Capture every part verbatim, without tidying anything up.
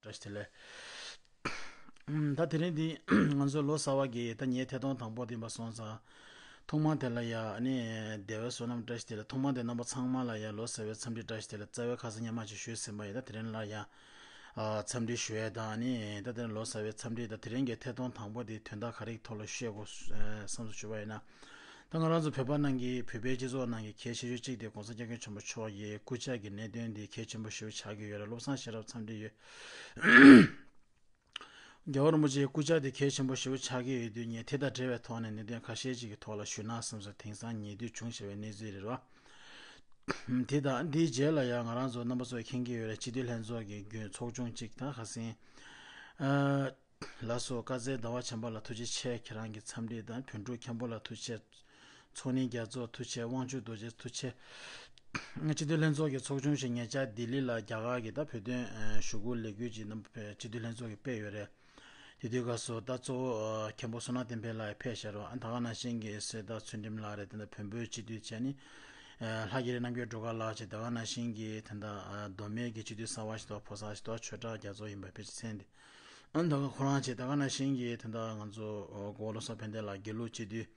བཀྲ་ཤིས་བདེ་ལེགས། ཨམ། ད་དེ་རིང་འདི་ང་ཚོ་ལོ་གསར་བ་གི་ད་ངའི་ཐད་གཏོང་དང་པོ་འདི་ཡིན་པ་སོང་ཙང་། ཐོག་མ་དེ་ལ་ཡ་ཨ་ནི་བདེ་བའི་བསོད་ནམས་བཀྲ་ཤིས་བདེ་ལེགས། ཐོག་མ་དེ་རྣམ་པ་ཚང་མ་ལ་ཡ་ལོ་གསར་བའི་འཚམས་འདྲི་བཀྲ་ཤིས་བདེ་ལེགས། རྩ་བའི་ཁ་སང་སྔོན་མ་ཅིག་ཞུས་ཟིན་པ་ཡིན། ད་དེ་རིང་ལ་ཡ་ཨ་འཚམས་འདྲི་ཞུ་ཡས་དང་ཨ་ནི་ད་དེ་རིང་ལོ་གསར་བའི་འཚམས་འདྲི་དང་དེ་རིང་གི་ཐད་གཏོང་དང་པོ་འདི་དོན་དག་ག་རེ་ཐོག་ལ་བཤད་དགོས་བསམ་བསམ་བྱུང་བ་ཡིན་ན། ད་ང་རང་ཚོ་བོད་པ་ནང་གི་བོད་པའི་སྤྱི་ཚོགས་ནང་གི་གལ་ཆེ་ཤོས་གཅིག་དེ་༸གོང་ས་༸སྐྱབས་མགོན་ཆེན་པོ་མཆོག་གི་སྐུ་ཕྱྭ་གི་གནད་དོན་འདི་གལ་ཆེན་པོ་ཞེ་པོ་ཆགས་ཀྱི་ཡོད་རེད། བློ་བཟང་ཤེས་རབ་འཚམས་འདྲི་ཡོད། རྒྱལ་བ་རིན་པོ་ཆེའི་སྐུ་ཕྱྭ་དེ་གལ་ཆེན་པོ་ཞེ་པོ་ཆགས་ཀྱི་ཡོད་དུས་ངས་དེ་དང་འབྲེལ་བའི་ཐོག་ནས་གནད་དོན་ཁ་ཤས་ཅིག་གི་ཐོག་ལ་ཞུས་ན་བསམ་སོང་། དེང་སང་ཉེ་དུས་བྱུང་བཞིན་པའི་གནས་ཚུལ་རེད་བ། དེ་དང་འདིའི་རྗེས་ལ་ཡང་ང་རང་ཚོ་རྣམ་པ་ཚོས་མཁྱེན་གྱི་ཡོད་རེད། སྤྱི་འཐུས་ལྷན་ཚོགས་ཀྱི་རྒྱུན་ཚོགས་ཆུང་གཅིག་དང་ཁ་སང་། ལགས་སོ། བཀའ་སྩལ་ཟླ་བ་བྱམས་པ་ལགས་ཐུགས་རྗེ་ཆེ། ཁྱེད་རང་གི་འཚམས་འདྲི་དང་། བོན་ཕྲུག་མཁན་པོ་ལགས་ཐུགས་རྗེ་ཆེ། ཚོགས་གཉིས་རྒྱ་མཚོ་ཐུགས་རྗེ་ཆེ། དབང་ཕྱུག་རྡོ་རྗེ་ཐུགས་རྗེ་ཆེ། སྤྱི་འཐུས་ལྷན་ཚོགས་ཀྱི་ཚོགས་ཆུང་ཞིག་ཉེ་ཆར་ལྡི་ལི་ལ་རྒྱ་གར་གྱི་ད་བོད་དོན་ཞུ་སྐུལ་ལས་འགུལ་ཅིག་རྣམ་པ་སྤྱི་འཐུས་ལྷན་ཚོགས་ཀྱིས་སྤེལ་ཡོད་རེད། དེ་དུས་སྐབས་སུ་ད་གཙོ་བོ་མཁན་པོ་བསོད་ནམས་བསྟན་འཕེལ་ལགས་ཕེབས་ཤག་རོགས། ཨ་ད་ག་ནང་བཞིན་གྱི་གསེར་རྟ་ཚུལ་ཁྲིམས་ལགས་རེད། དེ་འདྲ་བོན་པོའི་སྤྱི་འཐུས་བྱས་ནི། ལྷ་རྒྱ་རི་རྣམ་རྒྱལ་སྒྲོལ་དཀར་ལགས་བྱས། ད་ག་ནང་བཞིན་གྱི་དེ་འདྲ་མདོ་སྨད་ཀྱི་སྤྱི་འཐུས་གསར་བ་ཞིག་ཏུ་ཕོ་གསར་ཞིག་ཏུ་ཆོས་གྲགས་རྒྱ་མཚོ་ཡིན་པ་ཕལ་ཆེར་མཚན་དེ། ཨ་ནི་ད་ག་ཁོ་རང་བྱས། ད་ག་ནང་བཞིན་གྱི་དེ་འདྲ་ང་ཚོ་གོ་བོ་བློ་བཟང་ཕན་བདེ་ལགས་དགེ་ལུགས་སྤྱི་འཐུས།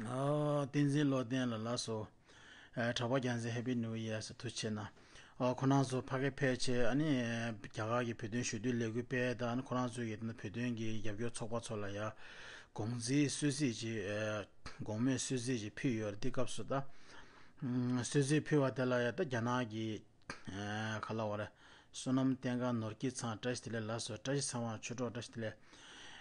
ཨ་བསྟན་འཛིན་བློ་ལྡན་ལགས་ལགས་སོ། ཨ་གྲགས་པ་རྒྱལ་མཚན་Happy New Year ཟེར་ཐུགས་རྗེ་ཆེ་གནང་། ཨ་ཁོ་རང་ཚོ་ཕ་གི་ཕལ་ཆེར་ཨ་ནི་རྒྱ་གར་གྱི་བོད་དོན་ཞུ་གཏུག་ལས་འགུལ་སྤེལ་དང་། ཨ་ནི་ཁོ་རང་ཚོའི་གི་བོད་དོན་གྱི་རྒྱབ་སྐྱོར་ཚོགས་པ་ཚོ་ལ་ཡ་དགོངས་རྩིས་གསོལ་ཚིགས་ཅིག་ཨ་དགོངས་མོས་གསོལ་ཚིགས་ཅིག་ཕུལ་ཡོད་རེད། དེ་སྐབས་སུ་ད་ཨ་གསོལ་ཚིགས་ཕུལ་བ་དེ་ལ་ཡ་ད་རྒྱ་ནག་གི་ཨ་ག་ལབ་དགོས་རེད། བསོད་ནམས་བསྟན་དགའ་ནོར་སྐྱིད་ཚང་བཀྲ་ཤིས་བདེ་ལེགས་ལགས་སོ། བཀྲ་ཤིས་ཚེ་དབང་ཆོས་གྲོགས་བཀྲ་ཤིས་བདེ་ལེགས།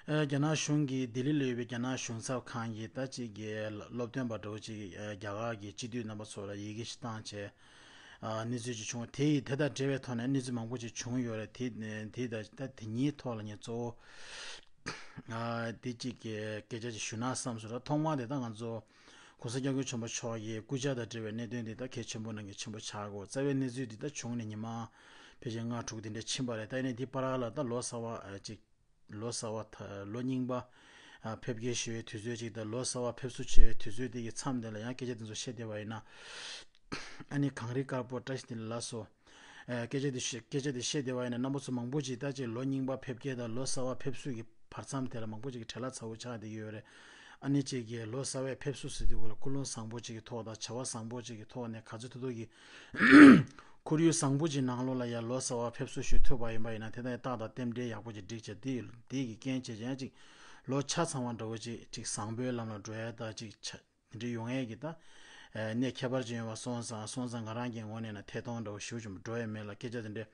ཨ་རྒྱ་ནག་གཞུང་གིས་ལྡི་ལི་ལ་ཡོད་པའི་རྒྱ་ནག་གཞུང་ཚབ་ཁང་གི་ད་ཅིག་གི་སློབ་སྟོན་པ་འདྲ་བོ་ཅིག་ཨ་རྒྱ་གར་གྱི་སྤྱི་འཐུས་རྣམ་པ་ཚོ་ལ་ཡི་གེ་ཞིག་བཏང་བྱས། ཨ་གནས་ཚུལ་ཅིག་བྱུང་བ་དེ་ཡིས་དེ་དང་འབྲེལ་བའི་ཐོག་ནས་གནས་ཚུལ་མང་པོ་ཅིག་བྱུང་ཡོད་རེད། དེ་དེ་ད་ད་དེ་གཉིས་ཐོག་ལ་ངས་གཙོ་བོ་ཨ་དེ་ཅིག་གི་སྐད་ཆ་ཅིག་ཞུ་ན་བསམ་སོང་ར། ཐོག་མར་དེ་ད་ང་ཚོ་༸གོང་ས་༸སྐྱབས་མགོན་ཆེན་པོ་མཆོག་གི་སྐུ་ཕྱྭ་དང་འབྲེལ་བའི་གནད་དོན་འདི་ད་གལ་ཆེན་པོ་ནང་གི་ཆེན་པོ་ཆགས་དགོས། རྩ་བའི་གནས་ཚུལ་འདི་ད་བྱུང་ནས་ཉི་མ་ཕལ་ཆེར་ལྔ་དྲུག་དེ་འདྲ་ཕྱིན་པ་རེད། ད་ཡིན་ནའི་འདི་བར་ལ་ད་ལོ་གསར་བ་ཨ་ཅིག་ལོ་གསར་བ་ད་ལོ་རྙིང་པ་ཨ་ཕེབས་སྐྱེལ་ཞུ་བའི་དུས་ཚོད་ཅིག་དང་། ལོ་གསར་བ་ཕེབས་བསུ་བྱེད་པའི་དུས་ཚོད་དེ་གི་མཚམས་དེ་ལ་ཡང་སྐད་ཆ་དེ་ཚོ་བཤད་བསྡད་པ་ཡིན་ན། ཨ་ནི་གངས་རི་དཀར་པོ་བཀྲ་ཤིས་བདེ་ལེགས་ལགས་སོ། ཨ་སྐད་ཆ་དེ་བཤད་སྐད་ཆ་དེ་བཤད་བསྡད་པ་ཡིན་ན། རྣམ་པ་ཚོ་མང་པོ་ཅིག་ད་ཅིག་ལོ་རྙིང་པ་ཕེབས་སྐྱེལ་དང་ལོ་གསར་བ་ཕེབས་བསུ་གི་བར་མཚམས་དེ་ལ་མང་པོ་ཅིག་གི་བྲེལ་བ་ཚ་པོ་ཆགས་བསྡད་ཀྱི་ཡོད་རེད། ཨ་ནི་ཅིག་གིས་ལོ་གསར་བའི་ཕེབས་བསུ་ཟེར་དུས་སྐོར་ལ་ཀུན་སློང་བཟང་པོ་ཅིག་གི་ཐོག་དང་བྱ་བ་བཟང་པོ་ཅིག་གི་ཐོག་ནས་ག་ཚོད་ཐུབ་ཐུབ་ཀྱིས་ཁོར་ཡུག་བཟང་པོ་ཅིག་ནང་ལོགས་ལ་ཡང་ལོ་གསར་བ་ཕེབས་བསུ་ཞུ་ཐུབ་པ་ཡིན་པ་ཡིན་ན། དེ་དག་ཡང་རྟགས་དང་རྟེན་འབྲེལ་ཡག་པོ་ཅིག་བསྒྲིགས་བྱས། དེ་དེ་གི་རྐྱེན་བྱས་ཀྱང་ཅིག་ལོ་ཆ་ཚང་བ་འདྲ་བོ་ཅིག་ཅིག་བཟང་པོའི་ལམ་ལ་འགྲོ་ཡ་ད་ཅིག་ཆ་དེ་འདྲ་ཡོང་ཡས་ཀྱི་ད་ཨ་གནད་ཁྱད་པར་ཅན་ཡོད་པ་སོང་ཙང་། སོང་ཙང་ང་རང་གི་ངོས་ནས་ན་ཐད་གཏོང་འདྲ་བོ་ཞུ་བྱུང་འགྲོ་ཡས་མེད་ལ། སྐད་ཆ་དེ་འདྲ་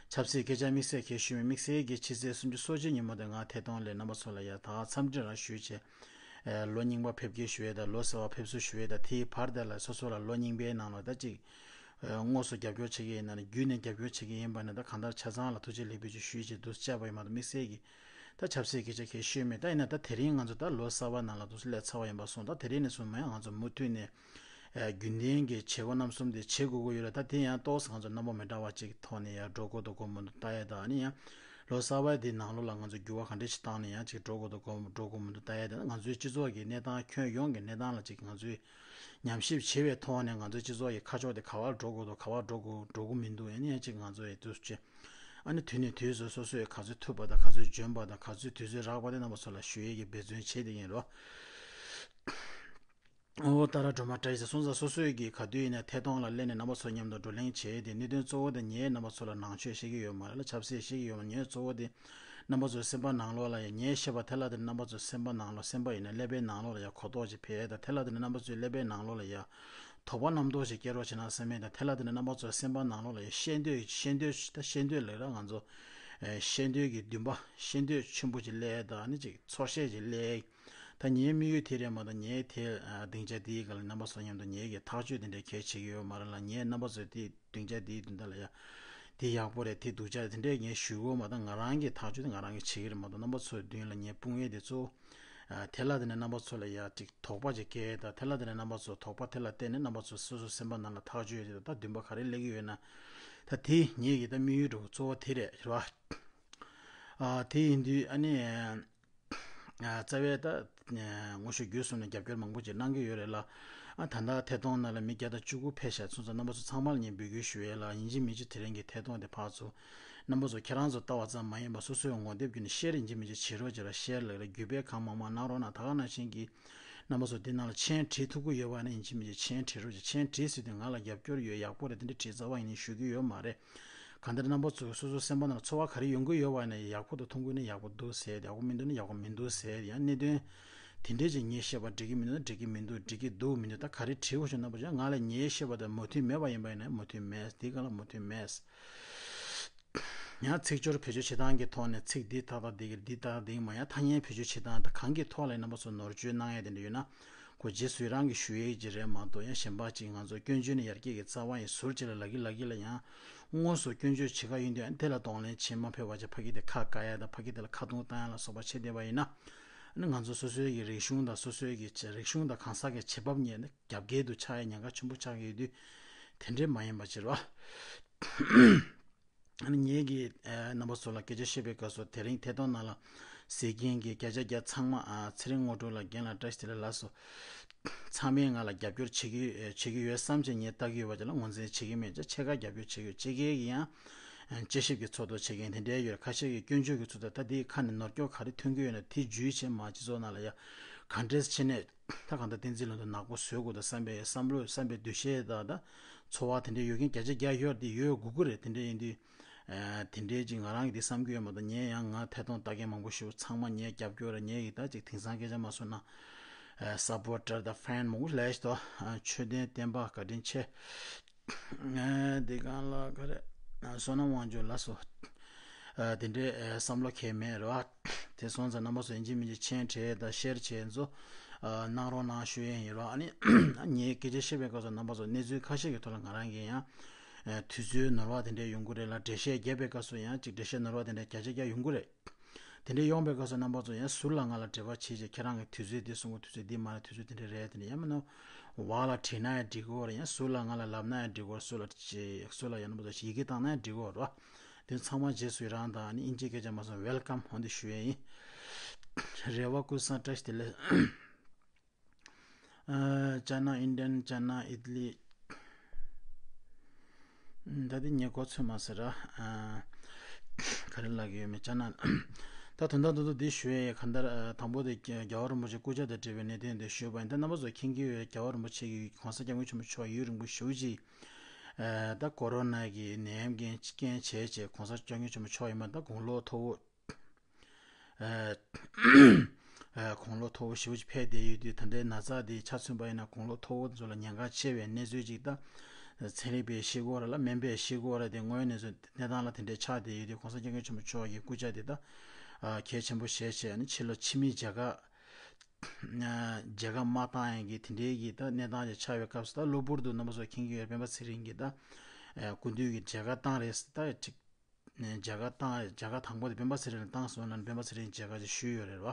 ཆབ་སྲིད་སྐད་ཆ་དམིགས་བསལ་གང་ཞུས་མེད། དམིགས་བསལ་གྱི་ཕྱི་ཚེས་སུམ་ཅུ་སོ་གཅིག་ཉིན་མོ་དེ་ང་ཐད་གཏོང་ལས་རྣམ་པ་ཚོ་ལ་ཡ་ད་འཚམས་འདྲི་རང་ཞུས་བྱས། ཨ་ལོ་རྙིང་པ་ཕེབས་སྐྱེལ་ཞུ་ཡས་དང་ལོ་གསར་བ་ཕེབས་བསུ་ཞུ་ཡས་དང་། དེའི་བར་དེ་ལ་སོ་སོ་ལ་ལོ་རྙིང་པའི་ནང་ལ་ད་ཅིག་ཨ་དངོས་སུ་རྒྱབ་སྐྱོར་བྱེད་ཀྱི་ཡིན་ན་ནི་བརྒྱུད་ནས་རྒྱབ་སྐྱོར་བྱེད་ཀྱི་ཡིན་པ་ནི་ད་གང་ལྟར་ཆ་ཚང་ལ་ཐུགས་རྗེ་ལེགས་འབུལ་ཅིག་ཞུས་བྱས་འདུག་བཅར་བ་ཡིན་མ་གཏོགས། དམིགས་བསལ་གྱི་ད་ཆབ་སྲིད་སྐད་ཆ་གང་ཞུས་མེད། ད་ཡིན་ན་ད་དེ་རིང་ང་ཚོ་ད་ལོ་གསར་བ་ནང་ལ་འདུག་སླེབས་ཚར་བ་ཡིན་པ་སོང་། ད་དེ་རིང་ནས་བཟུང་མ་ཡང་ང་ཚོ་མུ་མཐུད་ནས་ཨ་རྒྱུན་ལྡན་གྱི་བྱེད་སྒོ་རྣམ་གསུམ་དེ་བྱེད་དགོས་ཀྱི་ཡོད་རེད། ད་དེ་ཡང་ཏོག་ཙམ་ང་ཚོ་རྣམ་པ་མི་འདྲ་བ་ཅིག་ཐོག་ནས་ཡར་འགྲོ་དགོས་འདུག་དགོས་མི་འདུག་ལྟ་ཡས་དང་། ཨ་ནི་ཡང་ལོ་གསར་བ་དེའི་ནང་ལོགས་ལ་ང་ཚོ་འགྱུར་བ་ག་འདྲ་ཞིག་བཏང་ནས་ཡང་ཅིག་འགྲོ་དགོས་འདུག་དགོས་འགྲོ་དགོས་མི་འདུག་ལྟ་ཡས་དང་། ང་ཚོའི་སྤྱི་ཚོགས་ཀྱི་གནས་སྟངས་ཁྱོན་ཡོངས་ཀྱི་གནས་སྟངས་ལ་ཅིག་ང་ཚོས་ཉམས་ཞིབ་བྱེད་པའི་ཐོག་ནས་ང་ཚོའི་སྤྱི་ཚོགས་ཀྱི་ཁ་ཕྱོགས་དེ་ག་པར་འགྲོ་དགོས་འདུག་ག་པར་འགྲོ་དགོས་འགྲོ་གི་མི་འདུག་ཨ་ནི་ཡང་ཅིག་ང་ཚོ་ཡི་འདུག་སེ་བྱས། ཨ་ནི་དུས་ནས་དུས་སུ་སོ་སོས་ག་ཚོད་ཐུབ་པ་དང་ག་ཚོད་འཇོན་པ་དང་ག་ཚོད་དུས་ཚོད་རག་པ་དེ་རྣམ་པ་ཚོ་ལ་ཞུ་ཡས་ཀྱི་འབད་བརྩོན་བྱེད་བསྡད་ཀྱི་ཡིན་རོ། ཨོ་ཏཱ་ར་སྒྲོལ་མ་བཀྲ་ཤིས་སོང་ཙང་སོ་སོས་ཀྱི་ག་དུས་ཡིན་ན་ཐད་གཏོང་ལ་སླེབས་ནས་རྣམ་པ་ཚོ་མཉམ་དུ་བགྲོ་གླེང་བྱས་ཏེ། གནད་དོན་གཙོ་བོ་དེ་ངས་རྣམ་པ་ཚོ་ལ་ནང་ཆོས་བཤད་ཀྱི་ཡོད་མ་རེད་ལ། ཆབ་སྲིད་བཤད་ཀྱི་ཡོད་མ་རེད། ངས་གཙོ་བོ་དེ་རྣམ་པ་ཚོའི་སེམས་པ་ནང་ལོགས་ལ་ཡ་ངས་བཤད་པ་དེ་ལ་དེ་རྣམ་པ་ཚོའི་སེམས་པ་ནང་ལོགས་སེམས་པ་ཡིན་ན་ཀླད་པའི་ནང་ལོགས་ལ་ཡ་གོ་རྟོགས་ཅིག་འཕེལ་ཡས་དང་། དེ་ལ་དེ་རྣམ་པ་ཚོའི་ཀླད་པའི་ནང་ལོགས་ལ་ཡ་དོགས་པ་རྣམ་རྟོག་ཅིག་སྐྱེ་རོགས་བྱེད་ན་བསམ་ཡས་དང་། དེ་ལ་དེ་རྣམ་པ་ཚོའི་སེམས་པ་ནང་ལོགས་ལ་ཡ་ཤེས་འདོད་ཤེས་འདོད་ད་ཤེས་འདོད་ལབ་ར་ང་ཚོ་ཨེ་ཤེས་འདོད་ཀྱི་འདུན་པ་ཤེས་འདོད་ཆེན་པོ་ཅིག་སླེབས་ཡས་དང་། ཨ་ནི་ཅིག་ཚོར་ཤེས་ཅིག་སླེབས་ཡས། ད་ངའི་དམིགས་ཡུལ་དེ་རེད་མ་གཏོགས་ངའི་དེ་ཨ་སྡིངས་ཆ་དེའི་སྒང་ལ་རྣམ་པ་ཚོ་མཉམ་དུ་ངའི་གི་ཐག་གཅོད་དེ་འདྲའི་གལ་ཆེ་གི་ཡོད་མ་རེད་ལ། ངས་རྣམ་པ་ཚོའི་དེ་སྡིངས་ཆ་དེའི་མདུན་ཐད་ལ་ཡ་དེ་ཡག་པོ་རེད་དེ་སྡུག་ཅག་རེད་དེ་འདྲའི་ངས་ཞུ་གི་ཡོད་མ་གཏོགས། ང་རང་གི་ཐག་གཅོད་དེ་ང་རང་གིས་བྱེད་ཀྱི་རེད་མ་གཏོགས། རྣམ་པ་ཚོའི་མདུན་ལ་ངས་སྤུངས་ཡས་དེ་གཙོ་བོ་ཨ་དེ་ལ་དེ་ནས་རྣམ་པ་ཚོ་ལ་ཡ་ཅིག་དོགས་པ་ཅིག་སྐྱེ་ཡས་དང་། དེ་ལ་དེ་ནས་རྣམ་པ་ཚོ་དོགས་པ་དེ་ལ་བརྟེན་ནས་རྣམ་པ་ཚོ་སོ་སོའི་སེམས་པ་ནང་ལ་ཐག་གཅོད་ཡས་དེ་དང་ད་འདུན་པ་ག་རེ་སླེབས་ཀྱི་ཡོད་ན། ད་དེ་ངེད་ཀྱི་ད་དམིགས་ཡུལ་འདྲ་བོ་གཙོ་བོ་དེ་རེད། རེད་བ། ཨ་དེ་ཡིན་དུས་ཨ་ནི། ཨ་རྩ་བའི་ད་ཨ་ངོ་ཤེས་བརྒྱུད་གསུམ་ནས་རྒྱབ་སྐྱོར་མང་པོ་ཅིག་གནང་གི་ཡོད་རེད་ལ། ཨ་ད་ལྟ་ཐད་གཏོང་ནང་ལ་མི་བརྒྱ་དང་བཅུ་དགུ་ཕེབས་ཤག་སོང་ཙང་རྣམ་པ་ཚོ་ཚང་མ་ལ་ངས་འབོད་སྐུལ་ཞུ་ཡས་ལ། ཡིན་གཅིག་མིན་གཅིག་དེ་རིང་གི་ཐད་གཏོང་དེ་ཕར་ཚུར་རྣམ་པ་ཚོ་ཁྱེད་རང་ཚོ་ལྟ་བ་ཙམ་མ་ཡིན་པར་སོ་སོའི་ངོ་དེབ་བརྒྱུད་ནས་ཤེར་ཡིན་གཅིག་མིན་གཅིག་བྱེད་རོགས་བྱེད་ར། ཤེར་ལབ་ར་བརྒྱུད་སྤེལ་གང་མང་མང་གནང་རོགས་གནང་། ད་ག་ནང་བཞིན་གྱི་རྣམ་པ་ཚོ་འདི་ནང་ལ་མཆན་བྲིས་ཐུབ་ཀྱི་ཡོད་པ་ན་ཡིན་གཅིག་མིན་གཅིག་མཆན་བྲིས་རོགས་བྱེད། མཆན་བྲིས་ཟེར་དུས་ང་ལ་རྒྱབ་སྐྱོར་ཡོད། ཡག་པོ་རེད། དེ་འདྲ་བྲིས་རྩ་བ་ཡིན་ནས་ཞུ་གི་ཡོད་མ་རེད། གང་ལྟར་རྣམ་པ་ཚོ་སོ་སོ་སེམས་པ་ནང་ཚོར་བ་ག་རེ་ཡོང་གི་ཡོད་པ་ཡིན་ན་ཡག་པོ་འདུག་མཐོང་གི་ཡོད་ན་ཡག་པོ་འདུག་ཟེར། ཡག་པོ་མི་འདུག་ན་ཡག་པོ་མི་འདུག་ཟེར། ཡང་གནད་དོན་དེ་འདྲས་ཅིག་ངས་བཤད་པ་འགྲིག་གི་མི་འདུག་ན་འགྲིག་གི་མི་འདུག་འགྲིག་གི་འདུག་མི་འདུག་ད་ག་རེ་བྲིས་དགོས་བྱུང་རྣམ་པ་ཚོ་ང་ལ་ངས་བཤད་པ་དང་མོས་མཐུན་མེད་པ་ཡིན་པ་ཡིན་ན་མོས་མཐུན་མེད། དེའི་སྒང་ལ་མོས་མཐུན་མེད། ཡང་ཚིག་སྦྱོར་བེད་སྤྱོད་བྱེད་སྟངས་ཀྱི་ཐོག་ནས་ཚིག་འདི་ཏག་ཏག་འདི་གི་འདི་ཏག་ཏག་འདི་མ་ཡང་ཐ་སྙད་བེད་སྤྱོད་བྱེད་སྟངས་དང་གང་གི་ཐོག་ལ་རྣམ་པ་ཚོ་ནོར་བཅོས་གནང་ཡ་དེ་འདྲ་ཡོད་ན། ཁོ་རྗེས་སུ་ཡི་རང་གི་ཞུ་ཡས་ཀྱི་རེད་མ་གཏོགས་ཡང་གཞན་པ་ཅིག་ང་ཚོ་སྐྱོན་བརྗོད་ནི་ཡར་རྒྱས་ཀྱི་རྩ་བ་ཡིན། ཟུར་གཅིག་ལ་ལག་གི་ལག་གི་ལ་ཡང་དངོས་སུ་སྐྱོན་བརྗོད་བྱེད་ཀ་ཡིན་དུས་ཨ་ནི་དེ་ལ་གདོང་ལེན་བྱེད་མ་ཕོད་པ་ཅིག་ཕ་གི་དེ་ཁ་བཀག་ཡ་དང་ཕ་གི་དེ་ལ་ཁ་རྡུང་བཏང་ཡ་ལ་སོགས་པ་བྱེད་བསྡད་པ་ཡིན་ན། ཨ་ནི་ང་ཚོ་སོ་སོའི་གི་རིག་གཞུང་དང་སོ་སོའི་གི་རིག་གཞུང་དང་གང་ཟག་གི་བྱེད་བབ་གཉིས་ནི་རྒྱབ་འགལ་དུ་ཆགས་ཡ་ཉེན་ཁ་ཆེན་པོ་ཆགས་ཀྱི་ཡོད་དུས་དེ་འདྲས་མ་ཡིན་པ་ཅིག་རེད་བ། ཨ་ནི་ངེད་ཀྱིས་ཨ་རྣམ་པ་ཚོ་ལ་སྐད་ཆ་བཤད་པའི་སྐབས་སུ་དེ་རིང་ཐད་གཏོང་ནང་ལ་གཟིགས་མཁན་གྱི་བརྒྱ་ཆ་བརྒྱ་ཚང་མ་ཨ་ཚེ་རིང་དངོས་གྲུབ་ལགས་རྒན་ལགས་བཀྲ་ཤིས་བདེ་ལེགས་ལགས་སོ། ཚང་མས་ང་ལ་རྒྱབ་སྐྱོར་བྱེད་ཀྱི་ཨ་བྱེད་ཀྱི་ཡོད་བསམ་བྱས་ངས་ལྟ་གི་ཡོད་པ་ཅིག་ལ་ངོས་འཛིན་བྱེད་ཀྱི་མེད་ཅེས་ཕྱེད་ཀ་རྒྱབ་སྐྱོར་བྱེད་ཀྱི་ཡོད། ཕྱེད་ཀའི་གི་ཡང་ཨ་དཔྱད་ཞིབ་ཀྱི་ཚོགས་འདུ་བྱེད་མཁན་དེ་འདྲའི་ཡོད། ཁ་ཤས་ཀྱིས་སྐྱོན་བརྗོད་ཀྱི་ཚོགས་འདུ། ད་དེའི་ཁ་ནས་ནོར་སྐྱོན་ག་རེ་ཐོན་གྱི་ཡོད་ན་དེ་བརྒྱུད་བྱས་མ་སྤྱི་ཚོགས་ནང་ལ་ཡ་ག་འདྲས་བྱས་ནས་ད་གང་ལྟར་བསྟན་འཛིན་ལྷུན་གྲུབ་ནག་པོ་བཟོ་དགོས་དང་བསམ་པའི་བསམ་བློ་བསམ་པའི་འདུ་ཤེས་དང་ད་ཚོར་བ་དེ་འདྲའི་ཡོད་མཁན་བརྒྱ་ཆ་བརྒྱ་ཡོད་དེ་ཡོད་དགོས་ཀྱི་རེད། དེ་འདྲའི་ཡིན་དུས། ཨ་དེ་འདྲའི་ཅིག་ང་རང་གིས་དེ་བསམ་གྱི་ཡོད་མ་གཏོགས་ངས་ཡང་ང་ཐད་གཏོང་ལྟ་མཁན་མང་པོ་ཞིག་ཚང་མ་ངས་རྒྱབ་སྐྱོར་ར་ངས་ཡིས་ད་ཅིག་དེང་སང་སྐད་ཆ་མ་བཟོ་ན་ཨ་སབ་པོར་ཊར་དང་ཧྥེན་མང་པོ་སླེབས་ཤག་ཨ་ཆོས་ལྡན་བསྟན་པ་བཀའ་དྲིན་ཆེ། ཨ་འདི་གང་ལ་ག་རེ་ཨ་བསོད་ནམས་དབང་ཕྱུག་ལགས་སོ། ཨ་དེ་འདྲའི་ཨ་བསམ་བློ་འཁྱེར་མེད་རེད་བ། དེ་སོང་ཙང་རྣམ་པ་ཚོ་ཡིན་གཅིག་མིན་གཅིག་མཆན་བྲིས་དང་ཤེར་བྱས་ཚོ་ཨ་གནང་རོགས་གནང་ཞུ་ཡས་ཡིན་རོགས། ཨ་ནི་ངས་སྐད་ཆ་བཤད་པའི་སྐབས་སུ་རྣམ་པ་ཚོ་གནས་ཚུལ་ཁ་ཤས་ཀྱི་ཐོག་ལ་ང་རང་གིས་ཡང་ཨ་དུས་ཚོད་ནོར་བ་དེ་འདྲ་ཡོང་གི་རེད་ལ། འགྲེལ་བཤད་རྒྱབ་པའི་སྐབས་སུ་ཡང་ཅིག་འགྲེལ་བཤད་ནོར་བ་དེ་འདྲ་བརྒྱ་ཆ་བརྒྱ་ཡོང་གི་རེད། དེ་འདྲ་ཡོང་པའི་སྐབས་སུ་རྣམ་པ་ཚོ་ཡང་ཟུར་ལ་ང་ལ་འབྲེལ་བ་བྱེད་ཅིག་ཁྱེད་རང་གི་དུས་ཚོད་འདི་གསུང་གི་དུས་ཚོད་འདི་མ་རེད། དུས་ཚོད་དེ་འདྲ་རེད། དེ་འདྲ་ཡང་མིན་ན་བར་ལ་བྲིས་ན་ཡང་འགྲིག་གི་རེད། ཡང་ཟུར་ལ་ང་ལ་ལབ་ན་ཡང་འགྲིག་གི་རེད། ཟུར་ལ་ཅིག་ཟུར་ལ་ཡང་རྣམ་པ་ཚོ་ཡི་གེ་བཏང་ན་ཡང་འགྲིག་གི་རེད། དེ་ཚང་མ་རྗེས་སུ་ཡི་རང་དང་ཨ་ནི་དབྱིན་ཇིའི་སྐད་ཆ་མ་སོང་ཝེལ་ཀམ་འོ་འདི་ཞུ་ཡས་ཡིན། རེ་བ་ཀུན་བཟང་བཀྲ་ཤིས་བདེ་ལེགས། ཨ་ཅ་ན་ཨིན་ཌན་ཅ་ན་ཨི་ཏ་ལི། ད་འདི་ངས་གོ་ཚོད་མ་ཟེར་ར། ཨ་ག་རེ་ལབ་ཀྱི་ཡོད་མེད་ཅ་ན། ད་དོན་དག་ཏུ་ཏུ་འདི་ཞུ་ཡས་གང་ལྟར་ཨ་དང་པོ་དེ་རྒྱལ་བ་རིན་པོ་ཆེ་སྐུ་ཕྱྭ་དང་འབྲེལ་བའི་གནད་དོན་དེ་ཞུས་པ་ཡིན། ད་རྣམ་པ་ཚོ་མཁྱེན་གྱི་ཡོད། རྒྱལ་བ་རིན་པོ་ཆེ་གིས་གོང་ས་སྐྱབས་མགོན་ཆེན་པོ་མཆོག་ཡུན་རིང་པོ་ཞེ་པོ་ཅིག་ཨ་ད་ཀོ་རོ་ན་གི་ནད་ཡམས་རྐྱེན་རྐྱེན་བྱས་བྱས་གོང་ས་སྐྱབས་མགོན་ཆེན་པོ་མཆོག་ཡིན་པ་ད་དགུང་ལོ་མཐོ་བོ། ཨ་ཨ་དགུང་ལོ་མཐོ་བོ་ཞེ་པོ་ཅིག་ཕེབས་བསྡད་ཡོད་དུས་ད་ལྟའི་ན་ཚ་འདི་ཆ་མཚོན་པ་ཡིན་ན་དགུང་ལོ་མཐོ་བོ་ཚོ་ལ་ཉེན་ཁ་ཆེ་བའི་གནས་ཚུལ་ཅིག་ད་ཚན་རིག་པས་ཤེས་དགོས་རེད་ལ་སྨན་པས་ཤེས་དགོས་རེད། དེ་དངོས་གནས་ཚུལ་གནས་སྟངས་ལ་དེ་འདྲའི་ཆགས་བསྡད་ཡོད་དུས་གོང་ས་སྐྱབས་མགོན་ཆེན་པོ་མཆོག་གི་སྐུ་ཕྱྭ་འདི་ད་ཨ་གལ་ཆེན་པོ་བྱས་བྱས་ཨ་ནི་ཕྱི་ལོ་ཕྱི་མི་མཇལ་ཁ་ཨ་མཇལ་ཁ་མ་བཏང་ཡས་ཀྱི་དེ་འདྲའི་གི་ད་གནས་སྟངས་ཅིག་ཆགས་པའི་སྐབས་སུ་ད་གློ་བུར་དུ་རྣམ་པ་ཚོ་མཁྱེན་གྱི་ཡོད། སྤེན་པ་ཚེ་རིང་གིས་ད་ཨ་སྐུ་མདུན་གྱི་མཇལ་ཁ་བཏང་རེད་ད་ཅིག་མཇལ་ཁ་བཏང་། མཇལ་ཁ་དང་པོ་དེ་སྤེན་པ་ཚེ་རིང་ལ་བཏང་སོང་ལ་སྤེན་པ་ཚེ་རིང་མཇལ་ཁ་ཅིག་ཞུས་ཡོད་རེད་